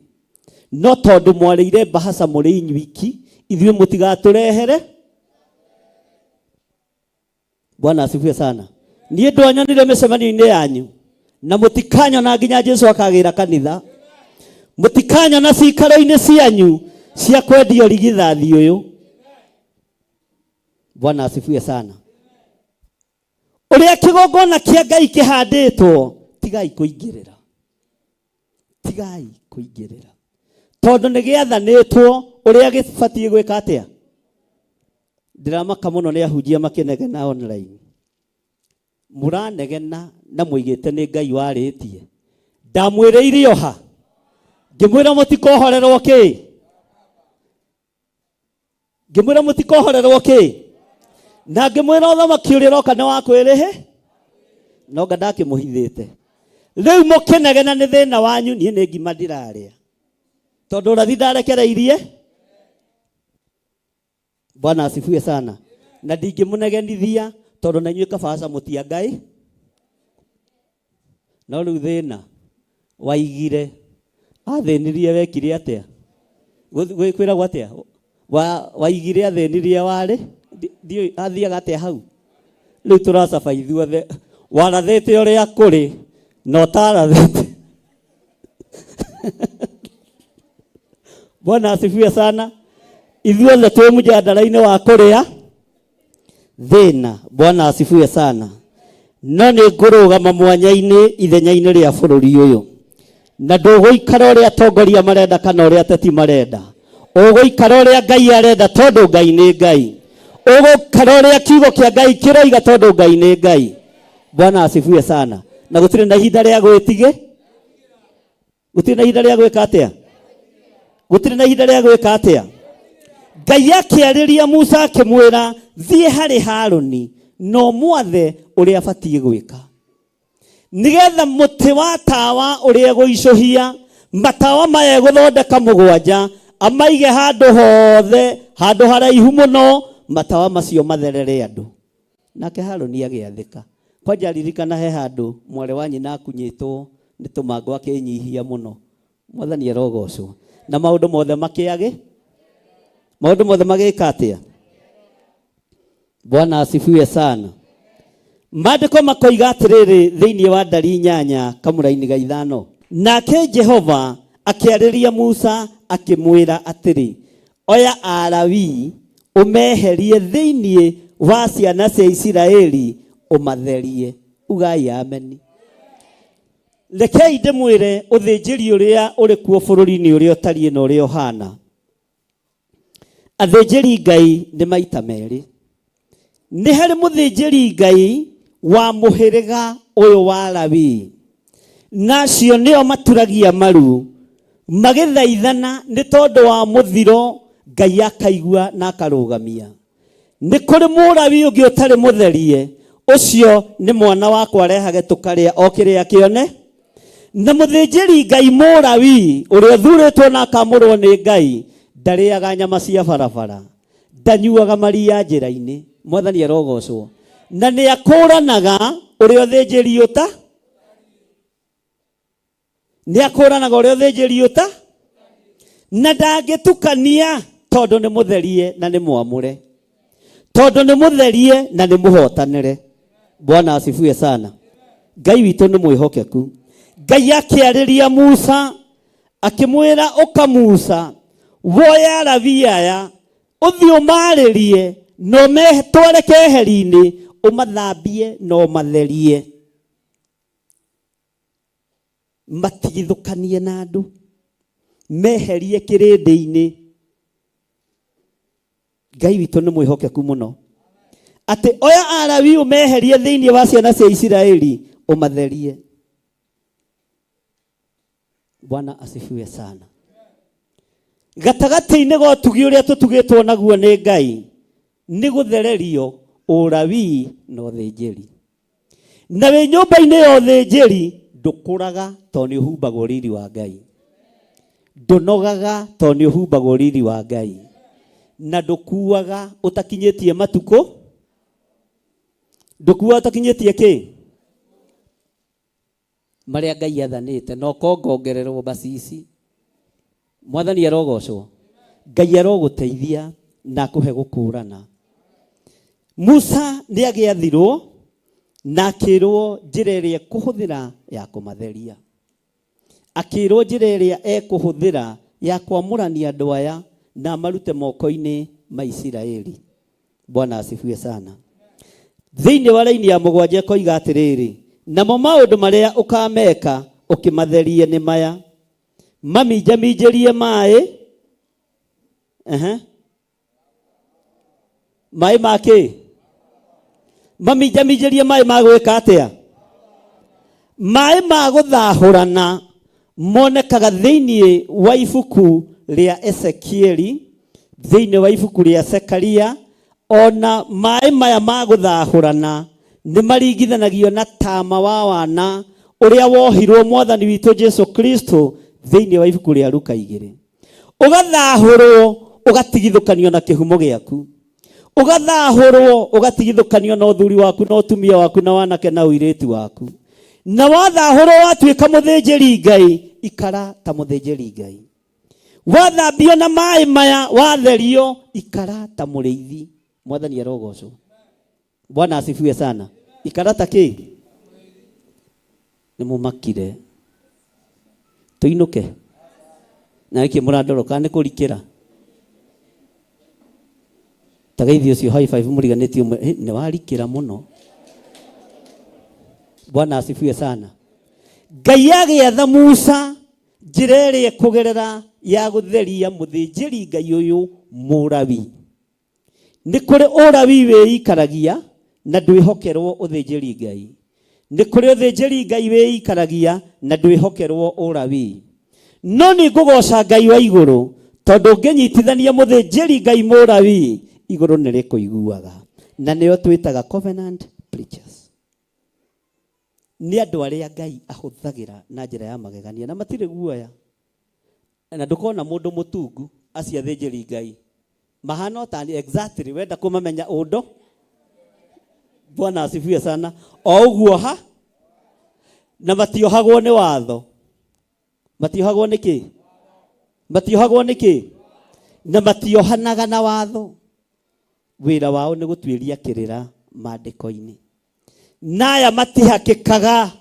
no tondũ mwarĩire mbahaca mũrĩ inyuiki, ithuĩ mũtigatũrehere. Bwana asifiwe sana. Niĩ ndwanyonire mĩcemanio-inĩ yanyu na mũtikanyona nginya Jesu akagĩra kanitha, mũtikanyona cikaro-inĩ cianyu cia kwendia ũrigithathi ũyũ. Bwana asifiwe sana. Ũrĩa kĩgongona kĩa Ngai kĩhandĩtwo, tigai kũingĩrĩra, tigai kũingĩrĩra, tondũ nĩ gĩathanĩtwo ũrĩa gĩbatiĩ gwĩka atĩa. Ndĩramaka mũno nĩ ahunjia makĩnegena online. Mũranegena na mũigĩte nĩ Ngai warĩtie. Ndamwĩrĩire o ha? Ngĩmwĩra mũtikohorerwo kĩ? Ngĩmwĩra mũtikohorerwo kĩ? Na ngĩmwĩra ũthamaki ũrĩa ũroka nĩ wa kwĩrĩhe? No nga ndakĩmũhithĩte. Rĩu mũkĩnegena nĩ thĩna wanyu, niĩ nĩ ngima ndirarĩa. Tondũ ũrathi ndarekereirie. Bwana asifiwe sana. Na ndingĩmũnegenithia tondũ na inyuĩ kabaca mũtia Ngai. No rĩu thĩna waigire athĩnirie wekire atĩa? Kwĩragwo atĩa? Waigire athĩnirie warĩ ndiũĩ athiaga atĩa hau? Rĩu tũracaba ithuothe warathĩte ũrĩa kũrĩ na ũtarathĩte. Bwana asifiwe sana. Ithuothe twĩ mũjadala-inĩ wa kũrĩa thĩna. Bwana asifiwe sana. No nĩ ngũrũgama mwanya-inĩ ithenya-inĩ rĩa bũrũri ũyũ, na ndũgũikara ũrĩa atongoria marenda kana ũrĩa ateti marenda. Ũgũikara ũrĩa Ngai arenda tondũ Ngai nĩ Ngai. Ũgũikara ũrĩa kiugo kĩa Ngai kĩroiga tondũ Ngai nĩ Ngai. Bwana asifiwe sana. Na gũtirĩ na ihinda rĩa gwĩtigĩ, gũtirĩ na ihinda rĩa gwĩka atĩa, gũtirĩ na ihinda rĩa gwĩka atĩa. Ngai akĩarĩria Musa akĩmwĩra, thiĩ harĩ Harũni na ũmwathe ũrĩa abatiĩ gwĩka, nĩgetha mũtĩ wa tawa ũrĩa egũicũhia matawa maya egũthondeka mũgwanja amaige handũ hothe, handũ haraihu mũno, matawa macio matherere andũ. Nake Harũni agĩathĩka. Kwanja ririkana he handũ mwarĩ wa nyina akunyĩtwo nĩ tũmango akĩnyihia mũno. Mwathani arogocwo. Na maũndũ mothe makĩagĩ, maũndũ mothe magĩka atĩa? Bwana asifiwe sana. Maandĩko makoiga atĩrĩrĩ thĩinĩ wa ndari 8 kamũraini ga 5. Nake Jehova akĩarĩria Musa akĩmwĩra atĩrĩ, oya Alawii ũmeherie thĩinĩ wa ciana cia Isiraeli ũmatherie. Ugai ameni. Rekei ndĩmwĩre ũthĩnjĩri ũrĩa ũrĩ kuo bũrũri-inĩ ũrĩa ũtariĩ na ũrĩa ũhana. Athĩnjĩri Ngai nĩ maita merĩ. Nĩ harĩ mũthĩnjĩri Ngai wa mũhĩrĩga ũyũ wa Lawi, na acio nĩo maturagia maru magĩthaithana nĩ tondũ wa mũthiro, Ngai akaigua na akarũgamia. Nĩ kũrĩ mũrawi ũngĩ ũtarĩ mũtherie, ũcio nĩ mwana wakwa arehage tũkarĩa o kĩrĩa kĩone. Na mũthĩnjĩri Ngai mũrawi ũrĩa ũthurĩtwo na akamũrwo nĩ Ngai ndarĩaga nyama cia barabara, ndanyuaga maria njĩra-inĩ. Mwathani arogocwo. Na nĩ akũranaga ũrĩa ũthĩnjĩri ũta, nĩ akũranaga ũrĩa ũthĩnjĩri ũta, na ndangĩtukania tondũ nĩ mũtherie na nĩ mwamũre, tondũ nĩ mũtherie na nĩ mũhotanĩre. Bwana asifiwe sana. Ngai witũ nĩ mwĩhokeku. Ngai akĩarĩria Musa akĩmwĩra, ũka Musa, woya Alawii aya ũthiĩ ũmarĩrie na ũmetware keheri-inĩ, ũmathambie na ũmatherie, matigithũkanie na andũ, meherie kĩrĩndĩ-inĩ. Ngai witũ nĩ mwĩhokeku mũno, atĩ oya Alawii ũmeherie thĩinĩ wa ciana cia Isiraeli ũmatherie. Bwana asifiwe sana. Gatagatĩ-inĩ ga ũtugi ũrĩa tũtugĩtwo naguo nĩ Ngai nĩ gũthererio ũrawii na ũthĩnjĩri. Na wĩ nyũmba-inĩ ya ũthĩnjĩri ndũkũraga tondũ nĩ ũhumbagwo riri wa Ngai, ndũnogaga tondũ nĩ ũhumbagwo riri wa Ngai, na ndũkuaga ũtakinyĩtie matukũ, ndũkuaga ũtakinyĩtie kĩ marĩa Ngai athanĩte, na ũkongongererwo bacici. Mwathani arogocwo. Ngai arogũteithia na akũhe gũkũrana. Musa nĩ agĩathirwo na akĩrwo njĩra ĩrĩa ekũhũthĩra ya kũmatheria, akĩrwo njĩra ĩrĩa ekũhũthĩra ya kwamũrania andũ aya na amarute moko-inĩ ma Isiraeli. Bwana asifiwe sana. Thĩinĩ wa raini ya 7 ĩkoiga atĩrĩrĩ, namo maũndũ marĩa ũkameka ũkĩmatherie nĩ maya, maminjaminjĩrie maĩ, Maĩ ma kĩ? Maminjaminjĩrie maĩ ma gwĩka atĩa? Maĩ ma gũthahũrana monekaga thĩinĩ wa ibuku rĩa Ezekieli, thĩinĩ wa ibuku rĩa Zekaria, ona maĩ maya ma gũthahũrana nĩ maringithanagio na tama wa wana ũrĩa wohirwo mwathani witũ Jesu Kristo thĩinĩ wa ibuku rĩa Luka 2. Ũgathahũrwo ũgatigithũkanio na kĩhumo gĩaku, ũgathahũrwo ũgatigithũkanio na ũthuri waku na ũtumia waku na wanake na ũirĩtu waku, na wathahũrwo watuĩka mũthĩnjĩri Ngai, ikara ta mũthĩnjĩri Ngai. Wathambio na maĩ maya, watherio, ikara ta mũrĩithi. Mwathani arogocwo. Bwana asifiwe sana. Ikara ta kĩ? Nĩ mũmakire. Tũinũke. Na nĩkĩ mũrandoroka nĩ kũrikĩra? Ta geithio ũcio high five mũriganĩtie ũmwe, "Ĩ, nĩ warikĩra mũno. Bwana asifiwe sana. Ngai agĩatha Musa njĩra ĩrĩa ĩkũgerera ya gũtheria mũthĩnjĩri Ngai ũyũ Mũlawi. Nĩ kũrĩ ũlawi wĩikaragia na ndwĩhokerwo ũthĩnjĩri Ngai. Nĩ kũrĩ ũthĩnjĩri Ngai wĩikaragia na ndwĩhokerwo ũlawi. No nĩ ngũgoca Ngai wa igũrũ tondũ ũngĩnyitithania mũthĩnjĩri Ngai mũlawi, igũrũ nĩ rĩkũiguaga. Na nĩo twĩtaga covenant preachers. Nĩ andũ arĩa Ngai ahũthagĩra na njĩra ya magegania na matirĩ guoya. Na ndũkona mũndũ mũtungu acio athĩnjĩri Ngai mahana o tani exactly, wenda kũmamenya ũndũ. Bwana asifiwe sana. O ũguo ha na matiohagwo nĩ watho, matiohagwo nĩ kĩ? Matiohagwo nĩ kĩ? Na matiohanaga na watho. Wĩra wao nĩ gũtuĩria kĩrĩra maandĩko-inĩ. Na aya matihakĩkaga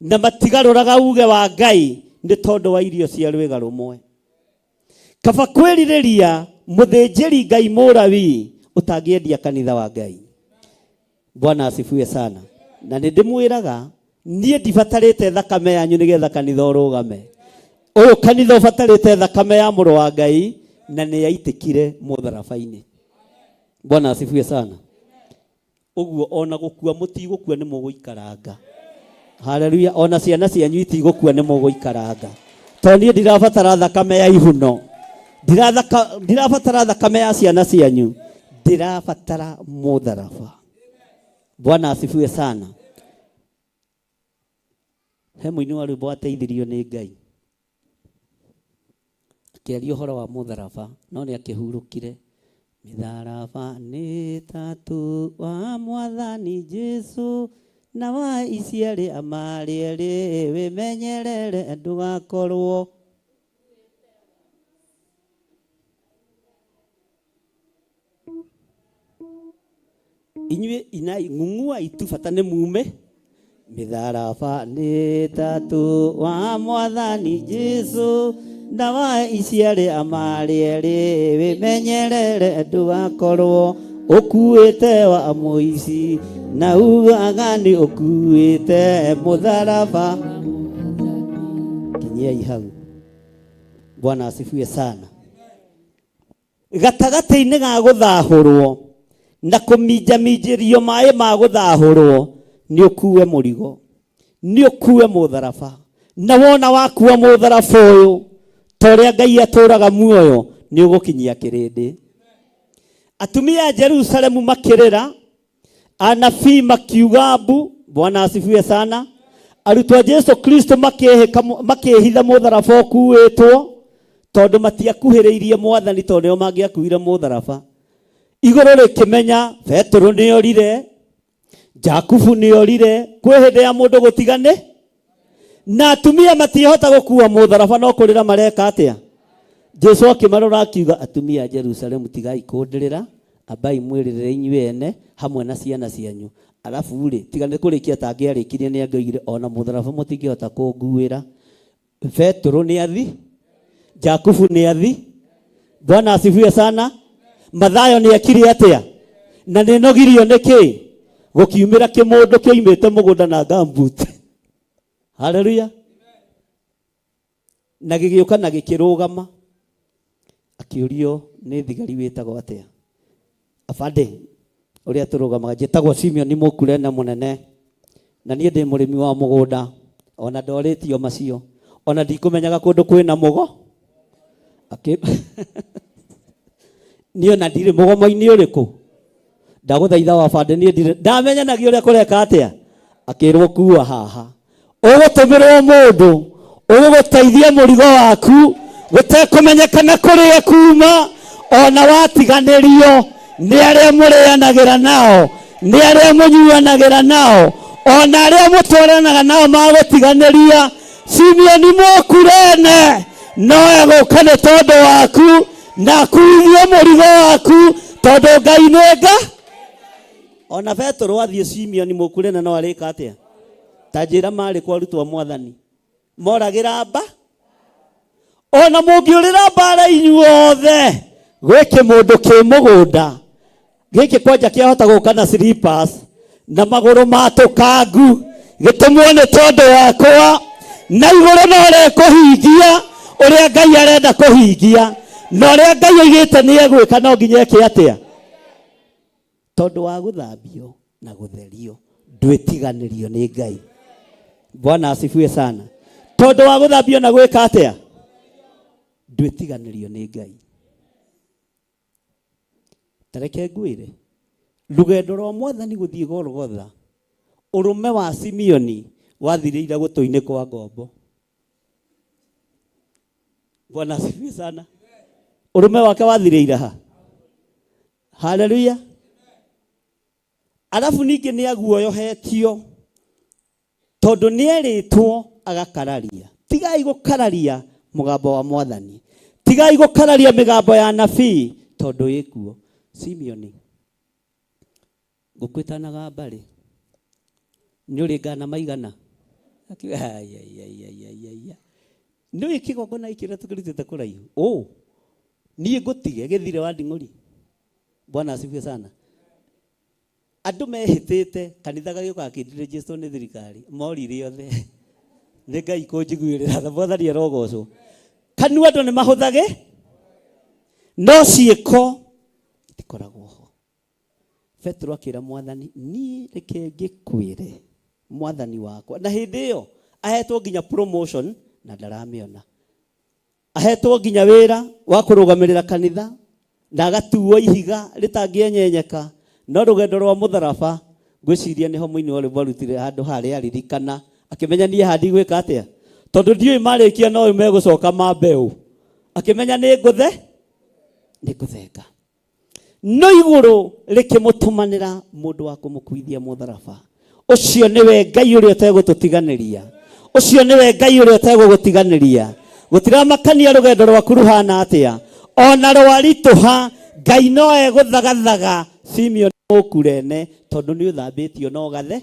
na matigarũraga uge wa Ngai nĩ tondũ wa irio cia rwĩga rũmwe. Kaba kwĩrirĩria mũthĩnjĩri Ngai mũlawi ũtangĩendia kanitha wa Ngai. Bwana asifiwe sana. Na nĩ ndĩmwĩraga niĩ ndibatarĩte thakame yanyu nĩgetha kanitha ũrũgame. Ũyũ kanitha ũbatarĩte thakame ya mũrũ wa Ngai na nĩ yaitĩkire mũtharaba-inĩ. Bwana asifiwe sana. Ũguo ona gũkua mũtigũkua nĩ mũgũikaranga. Haleluya. Ona ciana cianyu itigũkua nĩ mũgũikaranga. Tondũ niĩ ndirabatara thakame ya ihuno, ndirabatara thakame ya ciana cianyu, ndirabatara mũtharaba. Bwana asifiwe sana. He mũini wa rwĩmbo wateithirio nĩ Ngai akĩaria ũhoro wa mũtharaba, no nĩ akĩhurũkire. Mĩtharaba nĩ tatu wa mwathani Jesu na wa iciarĩ amarĩ erĩ, wĩmenyerere ndũgakorwo inyuĩ inai ng'ung'ua itu bata nĩ mume. Mĩtharaba nĩ tatu wa mwathani Jesu na wa iciarĩ amarĩ erĩ, wĩmenyerere ndũgakorwo ũkuĩte wa mũici na ugaga nĩ ũkuĩte mũtharaba. Kinyiai hau. Bwana asifiwe sana. Gatagatĩ-inĩ ga gũthahũrwo na kũminjaminjĩrio maĩ ma gũthahũrwo, nĩ ũkue mũrigo, nĩ ũkue mũtharaba. Na wona wakua mũtharaba ũyũ, ta ũrĩa Ngai atũraga muoyo, nĩ ũgũkinyia kĩrĩndĩ. Atumia a Jerusalemu makĩrĩra, anabii makiuga mbu. Bwana asifiwe sana. Arutwo a Jesu Kristo makĩhitha mũtharaba ũkuĩtwo, tondũ matiakuhĩrĩirie mwathani, tondũ nĩo mangĩakuire mũtharaba. Igũrũ rĩkĩmenya Petero nĩorire, Jakubu nĩorire, kwĩ hĩndĩ ya mũndũ gũtigane na atumia matiĩhota gũkua mũtharaba, no kũrĩra mareka atĩa? Jesu akĩmarora akiuga, atumia a Jerusalemu, tigai kũndĩrĩra, ambai mwĩrĩrĩre inyuĩ ene hamwe na ciana cianyu. Arabu rĩ, tiga nĩ kũrĩkia tangĩarĩkirie nĩ angĩoigire ona mũtharaba mũtingĩhota kũnguĩra. Petero nĩ athi, Jakubu nĩ athi. Bwana asifiwe sana. Mathayo nĩ ekire atĩa? Na nĩ nogirio nĩ kĩ? Gũkiumĩra kĩmũndũ kĩoimĩte mũgũnda na gumboot. Haleluya. Na gĩgĩũka na gĩkĩrũgama. Akĩũrio nĩ thigari wĩtagwo atĩa? Abande ũrĩa tũrũgamaga, njĩtagwo Simeon Mũkurene mũnene, na niĩ ndĩ mũrĩmi wa mũgũnda, ona ndorĩtio macio, ona ndikũmenyaga kũndũ kwĩna mũgo. Akĩ niĩ ona ndirĩ mũgomo-inĩ ũrĩkũ, ndagũthaitha wabande, niĩ ndirĩ ndamenyanagia ũrĩa kũreka atĩa. Akĩrwo kua haha, ũgũtũmĩrwo mũndũ ũgũgũteithia mũrigo waku gũtekũmenyekana kũrĩa kuma, ona watiganĩrio nĩ arĩa mũrĩanagĩra nao, nĩ arĩa mũnyuanagĩra nao, ona arĩa mũtwaranaga nao magũtiganĩria. Simeoni Mũkurene no egũka nĩ tondũ waku na akuithie mũrigo waku, tondũ Ngai nĩ nga. Ona Petero athiĩ, Simeoni Mũkurene no arĩka atĩa? Ta njĩra, marĩ kwa arutwo a Mwathani moragĩra mba, ona mũngĩũrĩra mbara inyuothe, gwĩkĩ mũndũ kĩ mũgũnda gĩkĩ kwanja kĩahota gũka na slippers na magũrũ matũkangu, gĩtũmwo nĩ tondũ wakwa, na igũrũ no rekũhingia ũrĩa Ngai arenda kũhingia, na ũrĩa Ngai oigĩte nĩ egwĩka, no nginya eke atĩa? Tondũ wa gũthambio na gũtherio, ndwĩtiganĩrio nĩ Ngai. Bwana asifiwe sana. Tondũ wa gũthambio na gwĩka atĩa? Ndwĩtiganĩrio nĩ Ngai. Tareke ngwĩre, rũgendo rwa Mwathani gũthiĩ Golgotha, ũrũme wa Simeoni wathirĩire gũtũ-inĩ kwa ngombo. Bwana asifiwe sana. Ũrũme wake wathirĩire ha? Haleluya. Arabu ningĩ nĩ aguoyohetio tondũ nĩ erĩtwo agakararia. Tigai gũkararia mũgambo wa Mwathani, tigai gũkararia mĩgambo ya nabii, tondũ ĩkuo. Simeoni, ngũkũ ĩtanagamba rĩ, nĩ ũrĩ ngana maigana? Akiuga, "Ai, ai, ai, ai, ai, ai, ai. Nĩ ũĩ kĩgongona gĩkĩ ũrĩa tũkĩrutĩte kũraihu? Ũ, niĩ ngũtige gĩthire wa nding'ũri. Bwana asifiwe sana. Andũ mehĩtĩte kanitha gagĩũka gakĩregisterwo nĩ thirikari, morire othe. Nĩ Ngai kũnjiguĩrĩra tha, Mwathani arogocwo. Kanua andũ nĩ mahũthage, no ciĩko itikoragwo ho. Petero akĩra Mwathani, niĩ reke ngĩkwĩre Mwathani wakwa. Na hĩndĩ ĩyo ahetwo nginya promotion na ndaramĩona. Ahetwo nginya wĩra wa kũrũgamĩrĩra kanitha na agatuo ihiga rĩtangĩenyenyeka, no rũgendo rwa mũtharaba, ngwĩciria nĩho mũini wa rwĩmbo arutire handũ harĩa aririkana, akĩmenya niĩ haha ndigwĩka atĩa, tondũ ndiũĩ marĩkia no megũcoka mambe ũ, akĩmenya nĩ ngũthe nĩ ngũthenga. No igũrũ rĩkĩmũtũmanĩra mũndũ wa kũmũkuithia mũtharaba. Ũcio nĩwe Ngai ũrĩa ũtegũtũtiganĩria, ũcio nĩwe Ngai ũrĩa ũtegũgũtiganĩria. Gũtiramakania rũgendo rwaku rũhana atĩa, ona rwaritũha, Ngai no egũthagathaga Simeon Mũkurene, tondũ nĩ ũthambĩtio no gathe.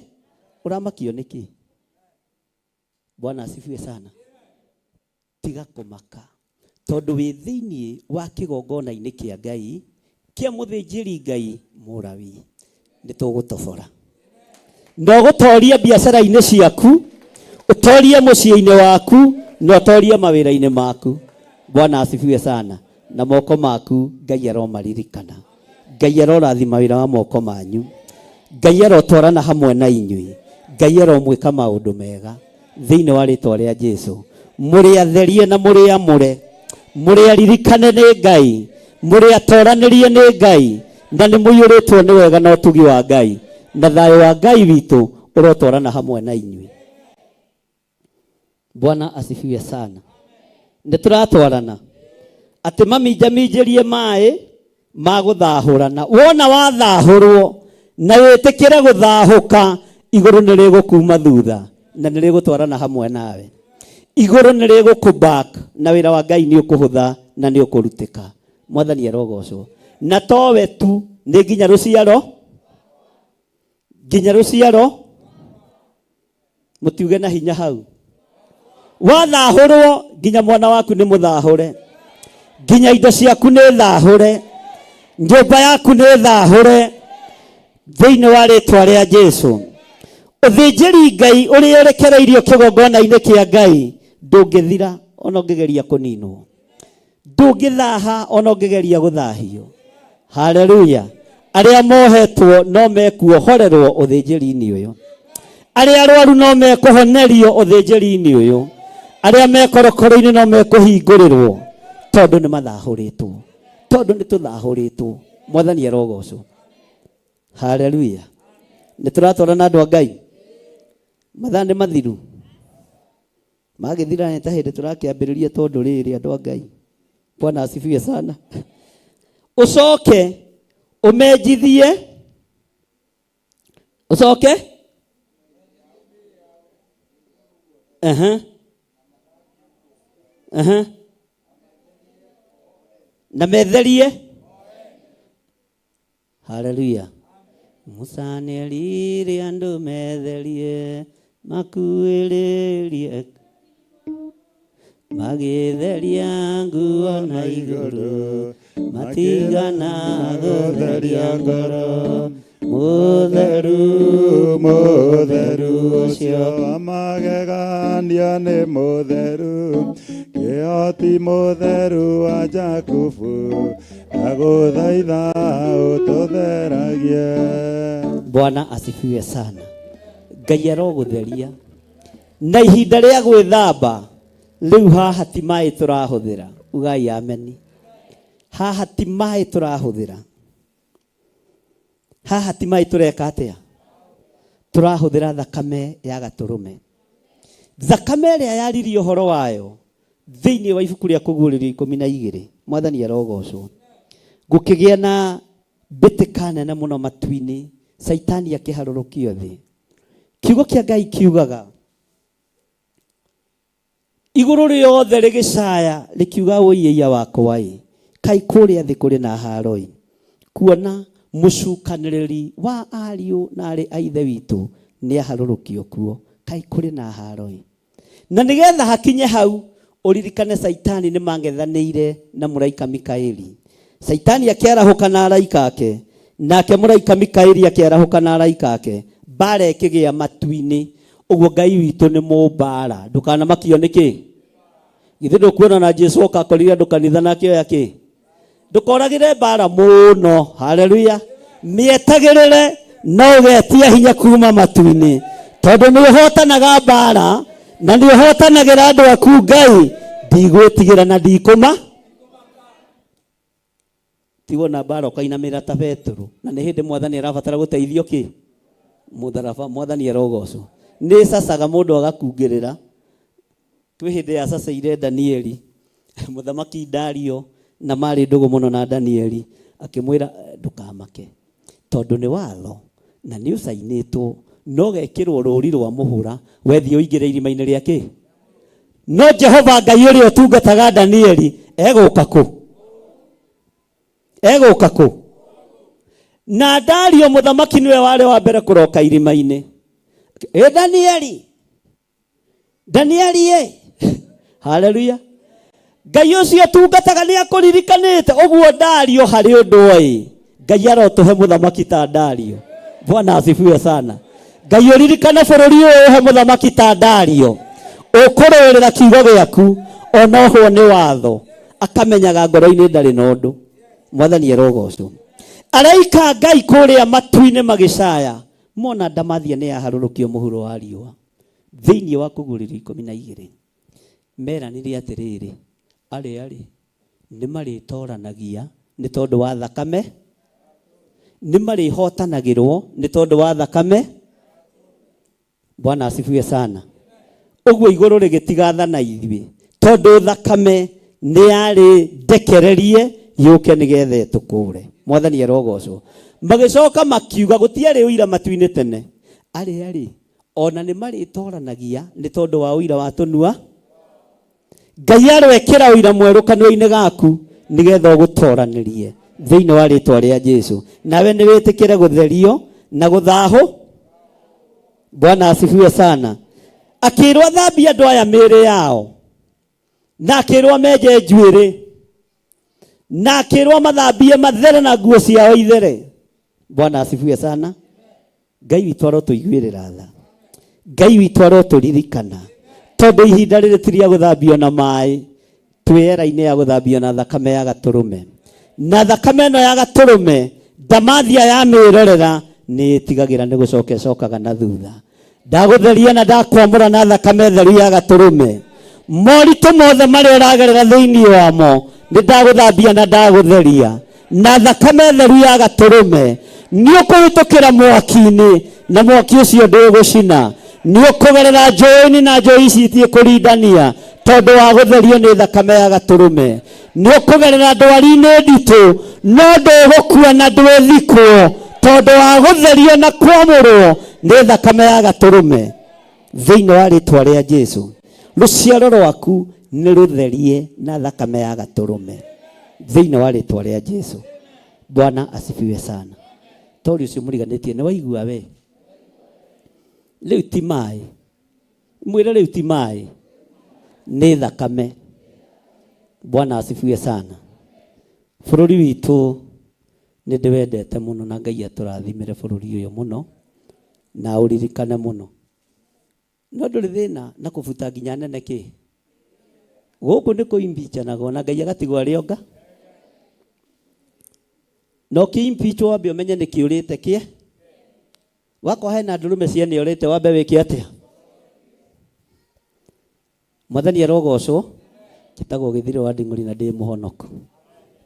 Ũramakio nĩkĩ? Bwana asifiwe sana. Tiga kũmaka, tondũ wĩ thĩinĩ wa kĩgongona-inĩ kĩa Ngai kĩa mũthĩnjĩri Ngai Mũlawi. Nĩ tũgũtobora na ũgũtoria biacara-inĩ ciaku, ũtorie mũciĩ-inĩ waku, na ũtorie mawĩra-inĩ maku. Bwana asifiwe sana. Na moko maku Ngai aromaririkana. Ngai arorathima wĩra wa moko manyu. Ngai arotwarana hamwe na inyuĩ. Ngai aromwĩka maũndũ mega thĩinĩ wa rĩtwa rĩa Jesu. Mũrĩ atherie na mũrĩ amũre, mũrĩ aririkane nĩ Ngai, mũrĩ atoranĩrie nĩ Ngai, na nĩ mũiyũrĩtwo nĩ wega na ũtugi wa Ngai, na thayũ wa Ngai witũ ũrotwarana hamwe na inyuĩ. Bwana asifiwe sana. Nĩ tũratwarana atĩ maminjaminjĩrie maĩ ma gũthahũrana. Wona wathahũrwo na wĩtĩkĩre gũthahũka, igũrũ nĩ rĩgũkuma thutha na nĩ rĩgũtwarana hamwe nawe. Igũrũ nĩ rĩgũkũ back na wĩra wa Ngai nĩ ũkũhũtha na nĩ ũkũrutĩka. Mwathani arogocwo. Na towe tu, nĩ nginya rũciaro, nginya rũciaro, mũtiuge na hinya hau. Wathahũrwo, nginya mwana waku nĩ mũthahũre, nginya indo ciaku nĩ thahũre, nyũmba yaku nĩ thahũre thĩinĩ wa rĩtwa rĩa Jesu. Ũthĩnjĩri Ngai ũrĩa ũrekereirio kĩgongona-inĩ kĩa Ngai ndũngĩthira ona ũngĩgeria kũninwo, ndũngĩthaha ona ũngĩgeria gũthahio. Haleluya. Arĩa mohetwo no mekuohorerwo ũthĩnjĩri-inĩ ũyũ. Arĩa arwaru no mekũhonerio ũthĩnjĩri-inĩ ũyũ. Arĩa me korokoro-inĩ no mekũhingũrĩrwo tondũ nĩ mathahũrĩtwo. Tondũ nĩ tũthahũrĩtwo. Mwathani arogocwo. Haleluya. Nĩ tũratwarana andũ a Ngai. Mathaa nĩ mathiru. Magĩthira nĩ ta hĩndĩ tũrakĩambĩrĩria tondũ rĩrĩ andũ a Ngai. Bwana asifiwe sana. Ũcoke ũmenjithie ũcoke Aha. Aha. Na metherie. Haleluya. Musa nĩerire andũ metherie makuĩrĩrie magĩtheria nguo na igũrũ matigana gũtheria ngoro mũtheru mũtheru ũcio wa magegania nĩ mũtheru kĩhoti mũtheru wa Jakubu ndagũthaitha ũtũtheragie. Bwana asifiwe sana. Ngai arogũtheria na ihinda rĩa gwĩthamba rĩu haha ti maĩ tũrahũthĩra ugai ameni haha ti maĩ tũrahũthĩra haha ti maĩ tũreka atĩa tũrahũthĩra thakame ya gatũrũme thakame ĩrĩa yaririe ũhoro wayo thĩinĩ wa ibuku rĩa kũguũrĩrio ikũmi na igĩrĩ mwathani arogocwo gũkĩgĩa na mbĩtĩka nene mũno matu-inĩ caitani akĩharũrũkio thĩ kiugo kĩa ngai kiugaga igũrũ rĩothe rĩgĩcaya rĩkiuga ũiĩia wakwa ĩ kai kũrĩa thĩ kũrĩ na haro-ĩ kuona mũcukanĩrĩri wa ariũ na arĩ a ithe witũ nĩ aharũrũkio kuo kai kũrĩ na haro-ĩ na nĩgetha hakinye hau ũririkane caitani nĩ mang'ethanĩire na mũraika Mikaeli caitani akĩarahũka na araika ake nake mũraika Mikaeli akĩarahũka na araika ake mbara ĩkĩgĩa matu-inĩ ũguo Ngai witũ nĩ mũmbara ndũkanamakio nĩkĩ githĩ ndũkuona na Jesu oka akorire andũ kanitha na akĩoya kĩ ndũkoragĩre mbara mũno haleluya mĩetagĩrĩre no ũgetia hinya kuma matu-inĩ tondũ nĩ ũhotanaga mbara na nĩ ũhotanagĩra andũ aku ngai ndigwĩtigĩra na ndikũma tiwona mbara ũkainamĩra ta Petero na nĩ hĩndĩ mwathani arabatara gũteithio kĩ mũtharaba mwathani arogocwo nĩ cacaga mũndũ agakungĩrĩra kwĩ hĩndĩ yacaceire Danieli mũthamaki Dario na marĩ ndũgũ mũno na Danieli akĩmwĩra ndũkamake tondũ nĩ watho na nĩ ũcainĩtwo no gekĩrwo rũri rwa mũhũra wethiĩ ũingĩre irima-inĩ rĩa kĩ no Jehova Ngai ũrĩa ũtungataga Danieli egũka kũ egũka kũ na Dario mũthamaki nĩwe warĩ wa mbere kũroka irima-inĩ ĩ Danieli Danieli ĩ haleluya Ngai ũcio tungataga nĩ akũririkanĩte ũguo Dario harĩ ũndũ oĩ Ngai arotũhe mũthamaki ta Dario Bwana asifiwe sana Ngai ũririkane bũrũri ũyũ ũhe mũthamaki ta Dario ũkũrũĩrĩra kiugo gĩaku ona ohwo nĩ watho akamenyaga ngoro-inĩ ndarĩ na ũndũ mwathani arogocwo araika Ngai kũrĩa matu-inĩ magĩcaya mona ndamathia nĩ yaharũrũkio mũhuro wa riũa thĩinĩ wa kũguũrĩrio ikũmi na igĩrĩ meranire atĩrĩrĩ arĩa rĩ nĩ marĩtoranagia nĩ tondũ wa thakame nĩ marĩhotanagĩrwo nĩ tondũ wa thakame Bwana asifiwe sana ũguo igũrũ rĩgĩtigathana ithuĩ tondũ thakame nĩ yarĩ ndekererie yũke nĩgetha ĩtũkũre mwathani arogocwo magĩcoka makiuga gũtiarĩ ũira matu-inĩ tene arĩa rĩ ona nĩ marĩtoranagia nĩ tondũ wa ũira wa tũnua Ngai aroekĩra ũira mwerũ kanua-inĩ gaku nĩgetha ũgũtoranĩrie thĩinĩ wa rĩtwa rĩa Jesu nawe nĩ wĩtĩkĩre gũtherio na gũthahũ Bwana asifiwe sana akĩrwo athambie andũ aya mĩĩrĩ yao na akĩrwo menje njuĩrĩ na akĩrwo mathambie mathere na nguo ciao ithere Bwana asifiwe sana Ngai witũ arotũiguĩrĩra tha Ngai witũ arotũririkana tondũ ihinda rĩrĩ ti rĩa gũthambio na maĩ twĩ era-inĩ ya gũthambio na thakame ya gatũrũme na thakame ĩno ya gatũrũme Ndamathia yamĩrorera nĩ ĩtigagĩra nĩ gũcoka ĩcokaga na thutha. Ndagũtheria na ndakwamũra na thakame theru ya gatũrũme. Moritũ mothe marĩa ũragerera thĩinĩ wamo nĩ ndagũthambia na ndagũtheria na thakame theru ya gatũrũme. Nĩ ũkũhĩtũkĩra mwaki-inĩ na mwaki ũcio ndũgũcina. Nĩ ũkũgerera njũĩ-inĩ na njũĩ ici itiĩkũrindania tondũ wa gũtherio nĩ thakame ya gatũrũme. Nĩ ũkũgerera ndwari-inĩ nditũ no ndũgũkua na ndwĩthikwo tondũ wa gũtherio na kwamũrwo nĩ thakame ya gatũrũme. Thĩinĩ wa rĩtwa rĩa Jesu, rũciaro rwaku nĩ rũtherie na thakame ya gatũrũme. Thĩinĩ wa rĩtwa rĩa Jesu. Bwana asifiwe sana. Tori ũcio mũriganĩtie nĩ waigua we. Rĩu ti maĩ. Mwĩre rĩu ti maĩ. Nĩ thakame. Bwana asifiwe sana. Bũrũri witũ nĩ ndĩwendete mũno na Ngai atũrathimĩre bũrũri ũyũ mũno na ũririkane mũno. No ndũrĩ thĩna na kũbuta nginya nene kĩ. Gũkũ nĩ kũimbichanagwo na Ngai agatigwo arĩ onga. Na ũkĩimpeachwo wambe ũmenye nĩ kĩũrĩte kĩe. Wakwa hena ndũrũme ciene ũrĩte wambe wĩke atĩa? Mwathani arogocwo. Njĩtagwo Gĩthirĩ wa Nding'ũri na ndĩ mũhonoku.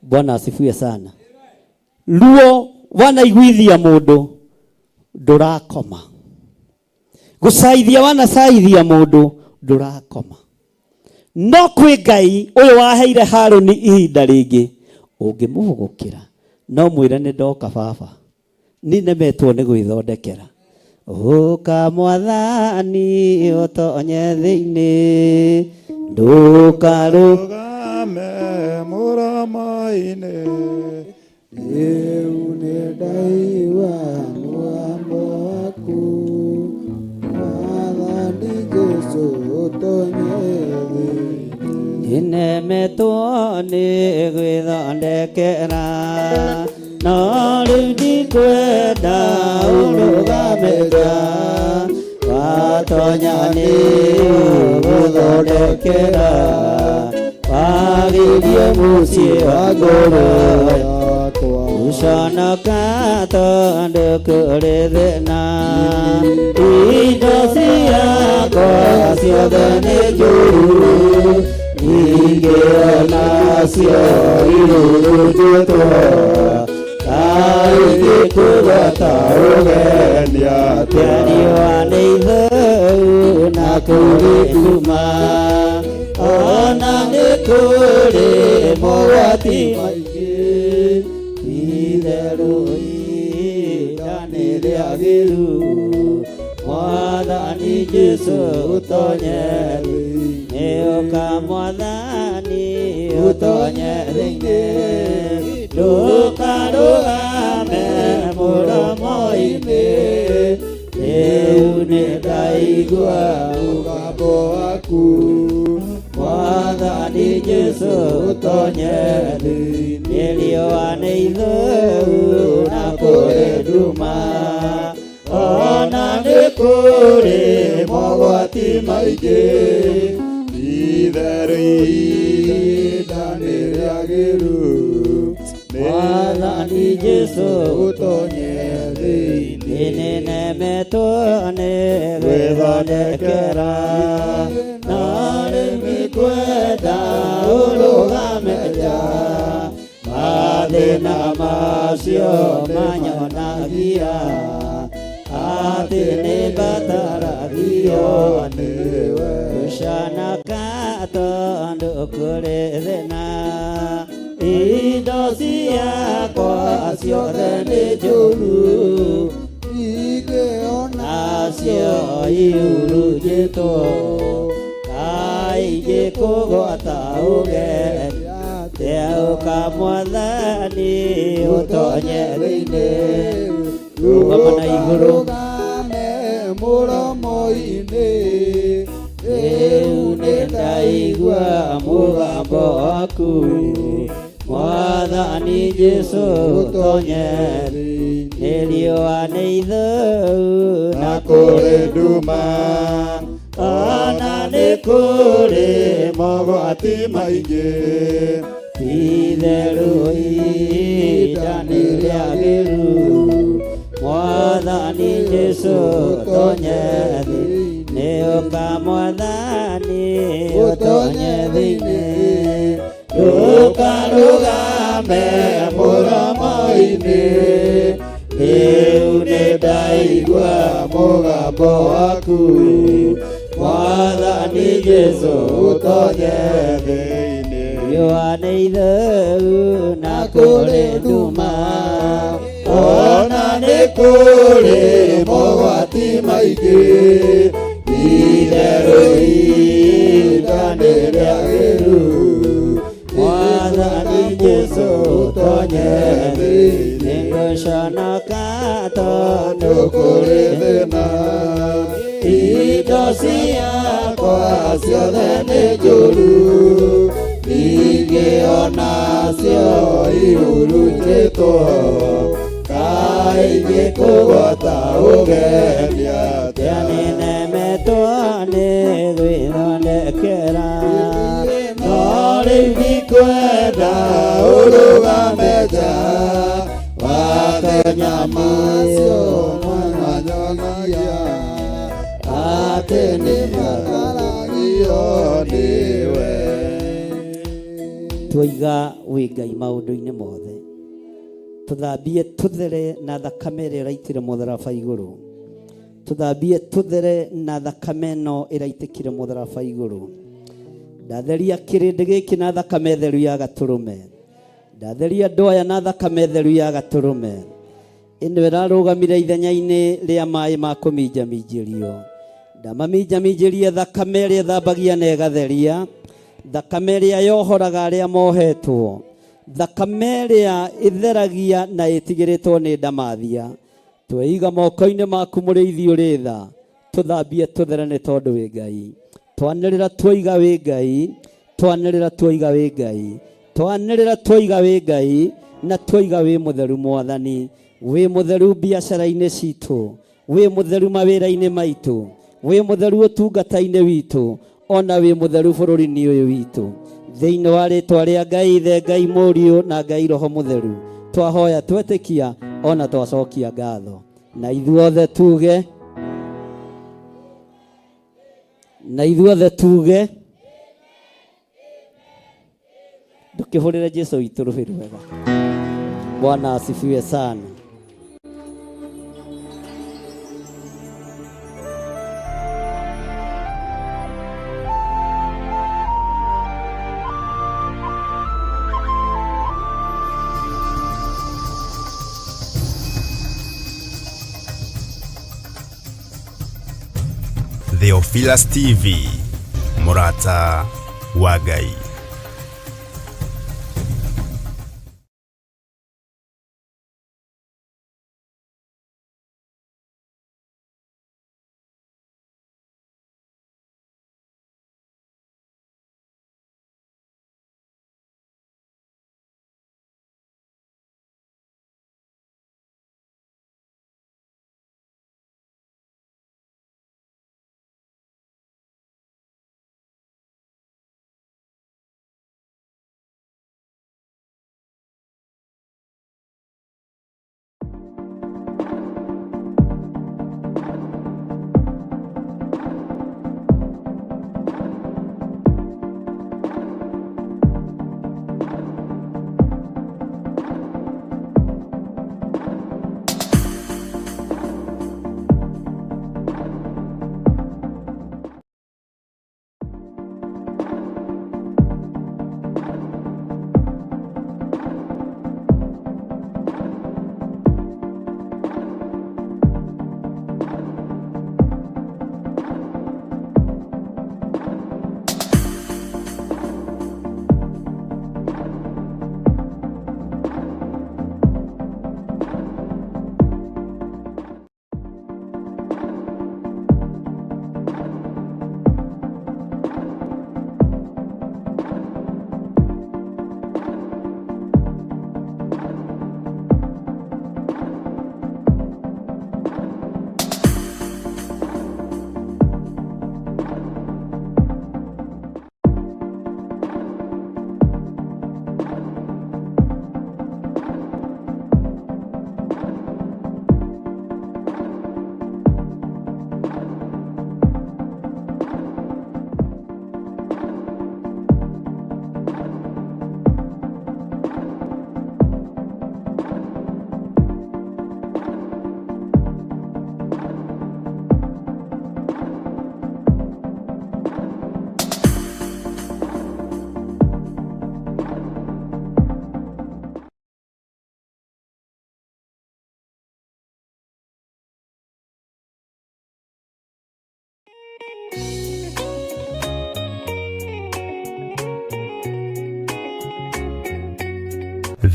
Bwana asifiwe sana. Ruo wanaiguithia mũndũ ndũrakoma. Gũcaithia wanacaithia mũndũ ndũrakoma. No kwĩ Ngai ũyũ waheire Harũni ihinda rĩngĩ ũngĩmũhũgũkĩra no mwĩre nĩ ndoka baba. Niĩ nemetwo nĩ gwĩthondekera. Ũka mwathani ũtonye thĩinĩ ndũkarũ Rũgame mũromo-inĩ Rĩu nĩ ndaigua mũgambo waku Mwathani Jesũ ũtonye thĩinĩ Nĩnemetwo nĩ gwĩthondekera no rĩu ndikwenda ũrũgame nja watonya nĩ ũgũthondekera wagĩrie mũciĩ wa ngoro yakwa Gũconoka tondũ kũrĩ thĩna indo ciakwa ciothe nĩ njũru ningĩ onacio irurutĩtwo kaingĩkũgwata ũgeni atĩa riũa nĩ ithũu na kũrĩ nduma ona nĩ kũrĩ mogwati maingĩ itherũ ihinda nĩ rĩagĩru Mwathani Jesũ ũtonye thĩinĩ ũka Mwathani ũtonye thĩinĩ ndũkarũgame mũromo-inĩ rĩu nĩ ndaigua mũgambo waku Mwathani Jesũ ũtonye thĩinĩ riũa nĩ ithũu na kũrĩ nduma ona nĩ kũrĩ mogwati maingĩ itherũ ihinda nĩ rĩagĩru Mwathani Jesũ ũtonye thĩinĩ nĩnemetwo nĩ gwĩthondekera no rĩu ndikwenda ũrũgame nja mathĩna macio manyonagia atĩ nĩ mbataragio nĩwe gũconoka tondũ kũrĩ thĩna indo ciakwa ciothe nĩ njũru Ningĩ nacio ihurunjĩtwo kaingĩ kũgwata ũgeni Ũka Mwathani ũtonye thĩinĩ rũgama na igũrũ Rũgame mũromo-inĩ rĩu nĩ ndaigua mũgambo waku Mwathani Jesũ ũtonye nĩ riũa nĩ ithũu na kũrĩ nduma ona nĩ kũrĩ mogwati maingĩ Itherũ ihinda nĩ rĩagĩru, Mwathani Jesũ ũtonye thĩinĩ, ũka Mwathani ũtonye thĩinĩ, ndũkarũgame mũromo-inĩ, rĩu nĩndaigua mũgambo waku, Mwathani Jesũ ũtonye thĩinĩ. Riũa nĩ itheru na kũrĩ nduma, ona nĩ kũrĩ mogwati maingĩ, itherũ ihinda nĩ rĩagĩru, Mwathani Jesũ ũtonye thĩinĩ, nĩngũconoka tondũ kũrĩ thĩna, indo ciakwa ciothe nĩ njũru, ningĩ onacio ihurunjĩtwo, kaĩ ingĩkũgwata ũgeria atĩa? Nĩnemetwo nĩ gwĩthondekera, no rĩu ndikwenda ũrũgame nja, wathenya macio manyonagia atĩ nĩmakaragio nĩwe. Twaiga wĩ Ngai maũndũ-inĩ mothe, tũthambie tũthere na thakame ĩrĩa ĩraitire mũtharaba igũrũ, tũthambie tũthere na thakame ĩno ĩraitĩkire mũtharaba igũrũ. Ndatheria kĩrĩndĩ gĩkĩ na thakame theru ya gatũrũme, ndatheria andũ aya na thakame theru ya gatũrũme, ĩno ĩrarũgamire ithenya-inĩ rĩa maĩ ma kũminjaminjĩrio, ndamaminjaminjĩrie thakame ĩrĩa ĩthambagia na ĩgatheria, thakame ĩrĩa yohoraga arĩa mohetwo, thakame ĩrĩa ĩtheragia na ĩtigĩrĩtwo nĩ ndamathia. Tweiga moko-inĩ maku mũrĩithi ũrĩ tha, tũthambie tũthere nĩ tondũ wĩ Ngai. Twanĩrĩra twoiga wĩ Ngai, twanĩrĩra twoiga wĩ Ngai, twanĩrĩra twoiga wĩ Ngai, na twoiga wĩ mũtheru Mwathani, wĩ mũtheru biacara-inĩ citũ, wĩ mũtheru mawĩra-inĩ maitũ, wĩ mũtheru ũtungata-inĩ witũ, ona wĩ mũtheru bũrũri-inĩ ũyũ witũ. Thĩinĩ wa rĩtwa rĩa Ngai Ithe, Ngai Mũriũ na Ngai Roho Mũtheru, twahoya twetĩkia ona twacokia ngatho, na ithuothe tuge, na ithuothe tuge, ndũkĩhũrĩre Jesũ witũ rũhĩ rwega. Bwana asifiwe sana. Theophilus TV, Mũrata wa Ngai.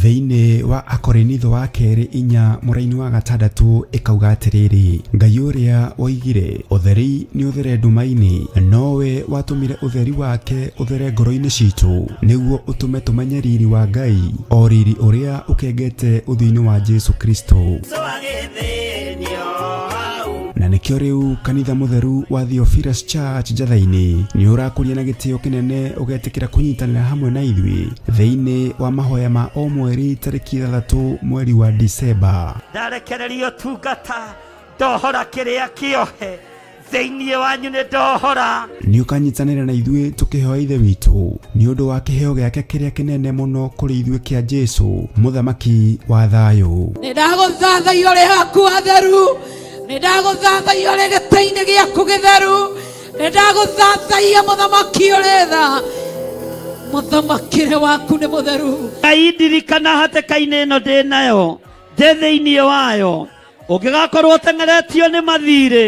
Thĩinĩ wa Akorinitho wa kerĩ 4 mũraini wa 6 ĩkauga atĩrĩrĩ, Ngai ũrĩa woigire ũtheri nĩ ũthere nduma-inĩ, nowe watũmire ũtheri wake ũthere ngoro-inĩ citũ, nĩguo ũtũme tũmenye riri wa Ngai, o riri ũrĩa ũkengete ũthiũ-inĩ wa Jesu Kristo. Na nĩkĩo rĩu kanitha mũtheru wa Theophilus Church Njatha-inĩ nĩ ũrakũria na gĩtĩo kĩnene ũgetĩkĩra kũnyitanĩra hamwe na ithuĩ thĩinĩ wa mahoya ma o mweri tarĩki 6 mweri wa Disemba. Ndarekererio tungata ndohora kĩrĩa kĩohe thĩinĩ wanyu nĩ ndohora. Nĩ ũkanyitanĩra na ithuĩ tũkĩhoya Ithe witũ nĩ ũndũ wa kĩheo gĩake kĩrĩa kĩnene mũno kũrĩ ithuĩ kĩa Jesu mũthamaki wa thayũ. Nĩ ndagũthathaiya ũrĩ haku hatheru, nĩ ndagũthathaiya ũrĩ gĩtĩ-inĩ gĩaku gĩtheru, nĩ ndagũthathaiya mũthamaki ũrĩ tha, mũthamakĩre waku nĩ mũtheru. Ngai ndirikana hatĩka-inĩ ĩno ndĩ nayo, ndĩ thĩinĩ wayo, ũngĩgakorwo ũteng'eretio nĩ mathirĩ,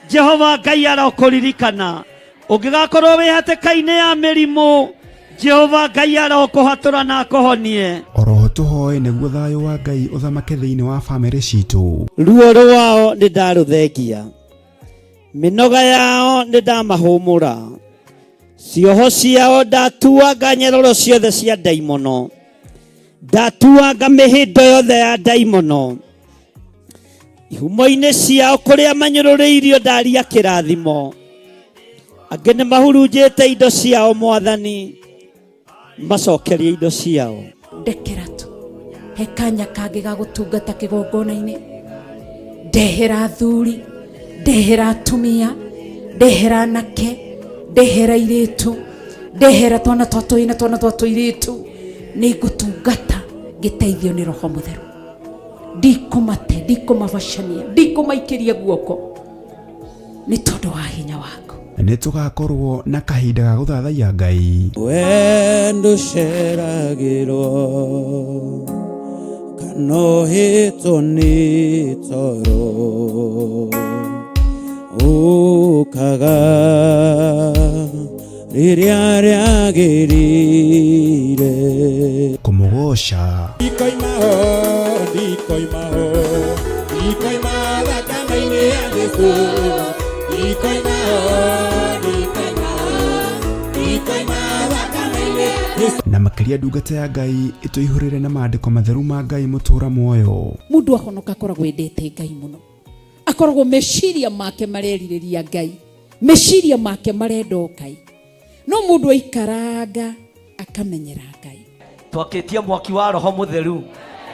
Jehova Ngai arokũririkana. Ũngĩgakorwo wĩ hatĩka-inĩ ya mĩrimũ, Jehova Ngai arokũhatũra na akũhonie. Oroho tũhoe nĩguo thayũ wa Ngai ũthamake thĩinĩ wa bamĩrĩ citũ. Ruo rwao nĩ ndarũthengia, mĩnoga yao nĩ ndamahũmũra, cioho ciao ndatuanga nyeroro ciothe cia ndaimono, ndatuanga mĩhĩndo yothe ya ndaimono, ihumo-inĩ ciao kũrĩa manyũrũrĩirio ndaria kĩrathimo, angĩ nĩ mahurunjĩte indo ciao Mwathani, macokerie indo ciao. Ndekera tu he kanya kangĩ ga gũtungata kĩgongona-inĩ, ndehera athuri, ndehera atumia, ndehera anake, ndehera airĩtu, ndehera twana twa tũhĩĩ na twana twa tũirĩtu, nĩ ngũtungata ngĩteithio nĩ Roho Mũtheru. Ndikũmate, ndikũmabacania, ndikũmaikĩria guoko nĩ tondũ wa hinya waku. Nĩ tũgakorwo na kahinda ga gũthathaiya Ngai. Wendo ũceragĩrwo kana ũhĩtwo nĩ toro, ũkaga rĩrĩa rĩagĩrĩire. Kũmũgoca. Ndikoima ho, ndikoima ho, ndikoima thakame-inĩ ya Jesũ. Ndikoima ho, ndikoima ho, ndikoima thakame-inĩ ya Jesũ. Na makĩria ndungata ya Ngai ĩtũihũrĩre na maandĩko matheru ma Ngai mũtũra muoyo. Mũndũ ahonoka akoragwo endete Ngai mũno, akoragwo meciria make marerirĩria Ngai, meciria make marenda o Ngai, no mũndũ aikaranga akamenyera Ngai. Twakĩtie mwaki wa Roho Mũtheru,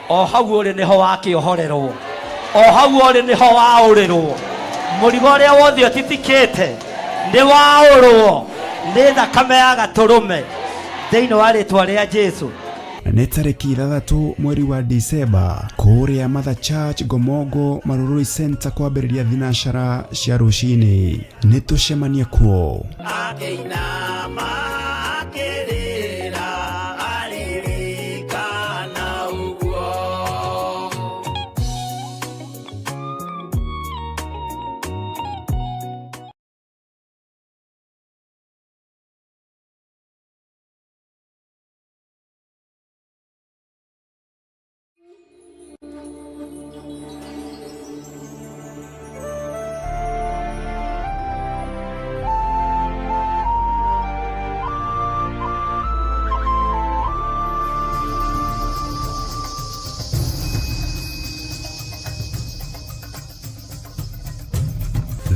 o hau ũrĩ nĩho wakĩohorerwo, o hau ũrĩ nĩho waũrĩrwo, mũrigo ũrĩa wothe ũtitikĩte nĩ waũrwo nĩ thakame ya gatũrũme thĩinĩ wa rĩtwa rĩa Jesu. Nĩ tarĩki 6 mweri wa Disemba kũrĩa Mother Church Ngomongo Marurui Center kwambĩrĩria thinacara cia rũcinĩ. Nĩ tũcemanie kuo. Akĩinama akĩrĩra aririkana ũguo.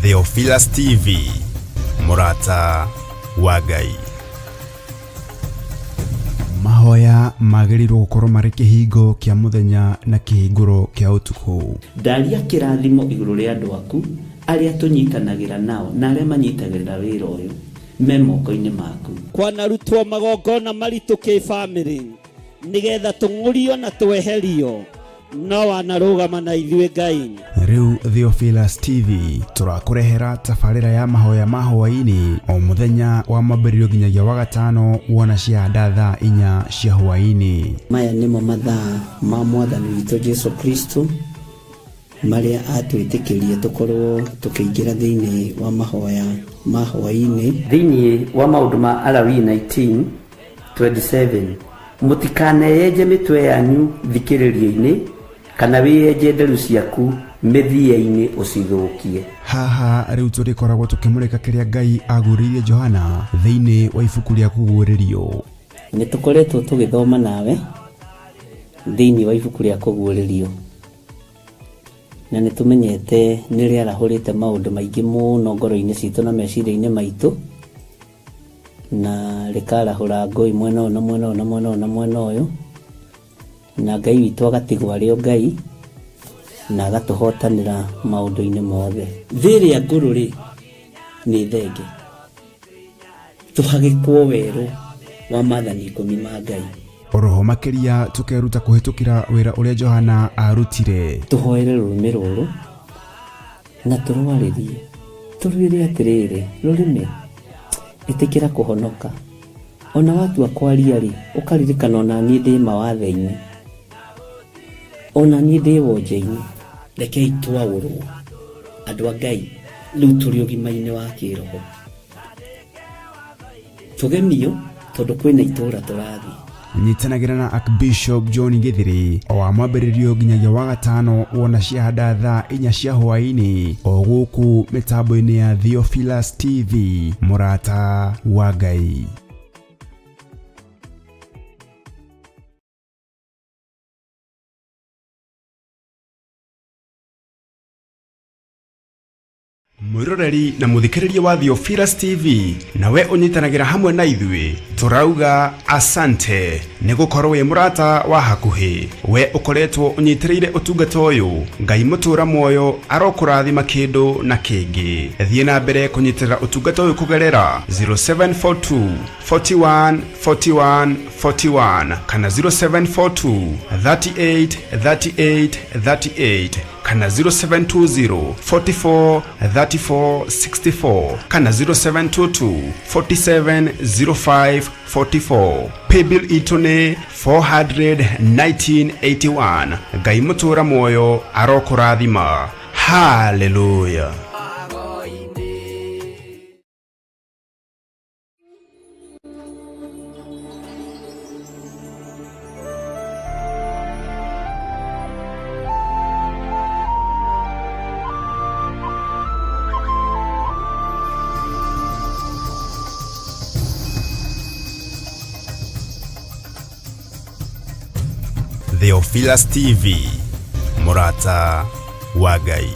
Theophilus TV, mũrata wa Ngai. Mahoya magĩrĩirwo gũkorwo marĩ kĩhingo kĩa mũthenya na kĩhingũro kĩa ũtukũ. Ndaria kĩrathimo igũrũ rĩa andũ aku arĩa tũnyitanagĩra nao na arĩa manyitagĩrĩra wĩra ũyũ me moko-inĩ maku. Kwanarutwo magongona maritũ kĩbamĩrĩ nĩgetha tũng'ũrio na tweherio, no wanarũgama na ithuĩ Ngai. Rĩu Theophilus TV tũrakũrehera tabarĩra ya mahoya ma hwaĩ-inĩ o mũthenya wa mwambĩrĩrio nginyagia wa gatano wona ciahanda thaa 4 cia hwaĩ-inĩ. Maya nĩmo mathaa ma Mwathani witũ Jesu Kristo marĩa atwĩtĩkĩrie tũkorwo tũkĩingĩra thĩinĩ wa mahoya ma hwaĩ-inĩ. Thĩinĩ wa maũndũ ma Alawii 19:27. Mũtikaneyenje mĩtwe yanyu thikĩrĩrio-inĩ, kana wĩyenje nderu ciaku mĩthia-inĩ ũcithũkie. Haha rĩu tũrĩkoragwo tũkĩmũrĩka kĩrĩa Ngai agũrĩirie Johana thĩinĩ wa ibuku rĩa Kũguũrĩrio. Nĩ tũkoretwo tũgĩthoma nawe thĩinĩ wa ibuku rĩa Kũguũrĩrio, na nĩ tũmenyete nĩ rĩarahũrĩte maũndũ maingĩ mũno ngoro-inĩ citũ na meciria-inĩ maitũ, na rĩkarahũra ngũĩ mwena ũyũ na mwena ũyũ na mwena ũyũ na mwena ũyũ, na Ngai witũ agatigwo arĩ o Ngai na agatũhotanĩra maũndũ-inĩ mothe. Thĩ ĩrĩa ngũrũ rĩ, nĩ thenge, tũhagĩkwo werũ wa maathani 10 ma Ngai. Oroho makĩria tũkeruta kũhĩtũkĩra wĩra ũrĩa Johana arutire. Tũhoere rũrĩmĩ rũrũ na tũrwarĩrie, tũrwĩre atĩrĩrĩ, rũrĩmĩ ĩtĩkĩra kũhonoka. Ona watua kwaria rĩ, ũkaririkana ona niĩ ndĩ mawathe-inĩ, ona niĩ ndĩ wonje-inĩ. Rekei twaũrwo andũ a Ngai, rĩu tũrĩ ũgima-inĩ wa kĩroho, tũgemio tondũ kwĩna itũũra tũrathiĩ. Nyitanagĩra na Archbishop John Githiri o wa mwambĩrĩrio nginyagia wa gatano wona ciahanda thaa 4 cia hwaĩ-inĩ o gũkũ mĩtambo-inĩ ya Theophilus TV, mũrata wa Ngai. Mwĩroreri na mũthikĩrĩria wa Theophilus TV, nawe ũnyitanagĩra hamwe na ithuĩ, tũrauga asante nĩ gũkorwo wĩ mũrata wa hakuhĩ. We ũkoretwo ũnyitĩrĩire ũtungata ũyũ, Ngai mũtũra muoyo arokũrathima kĩndũ na kĩngĩ. Thiĩ na mbere kũnyitĩrĩra ũtungata ũyũ kũgerera 0742 41 41 41 kana 0742 38 38 38 kana 0720 44 34 64 kana 0722 47 05 44. Paybill itũ nĩ 41981. Ngai mũtũra muoyo arokũrathima. Hallelujah. Theophilus TV, mũrata wa Ngai.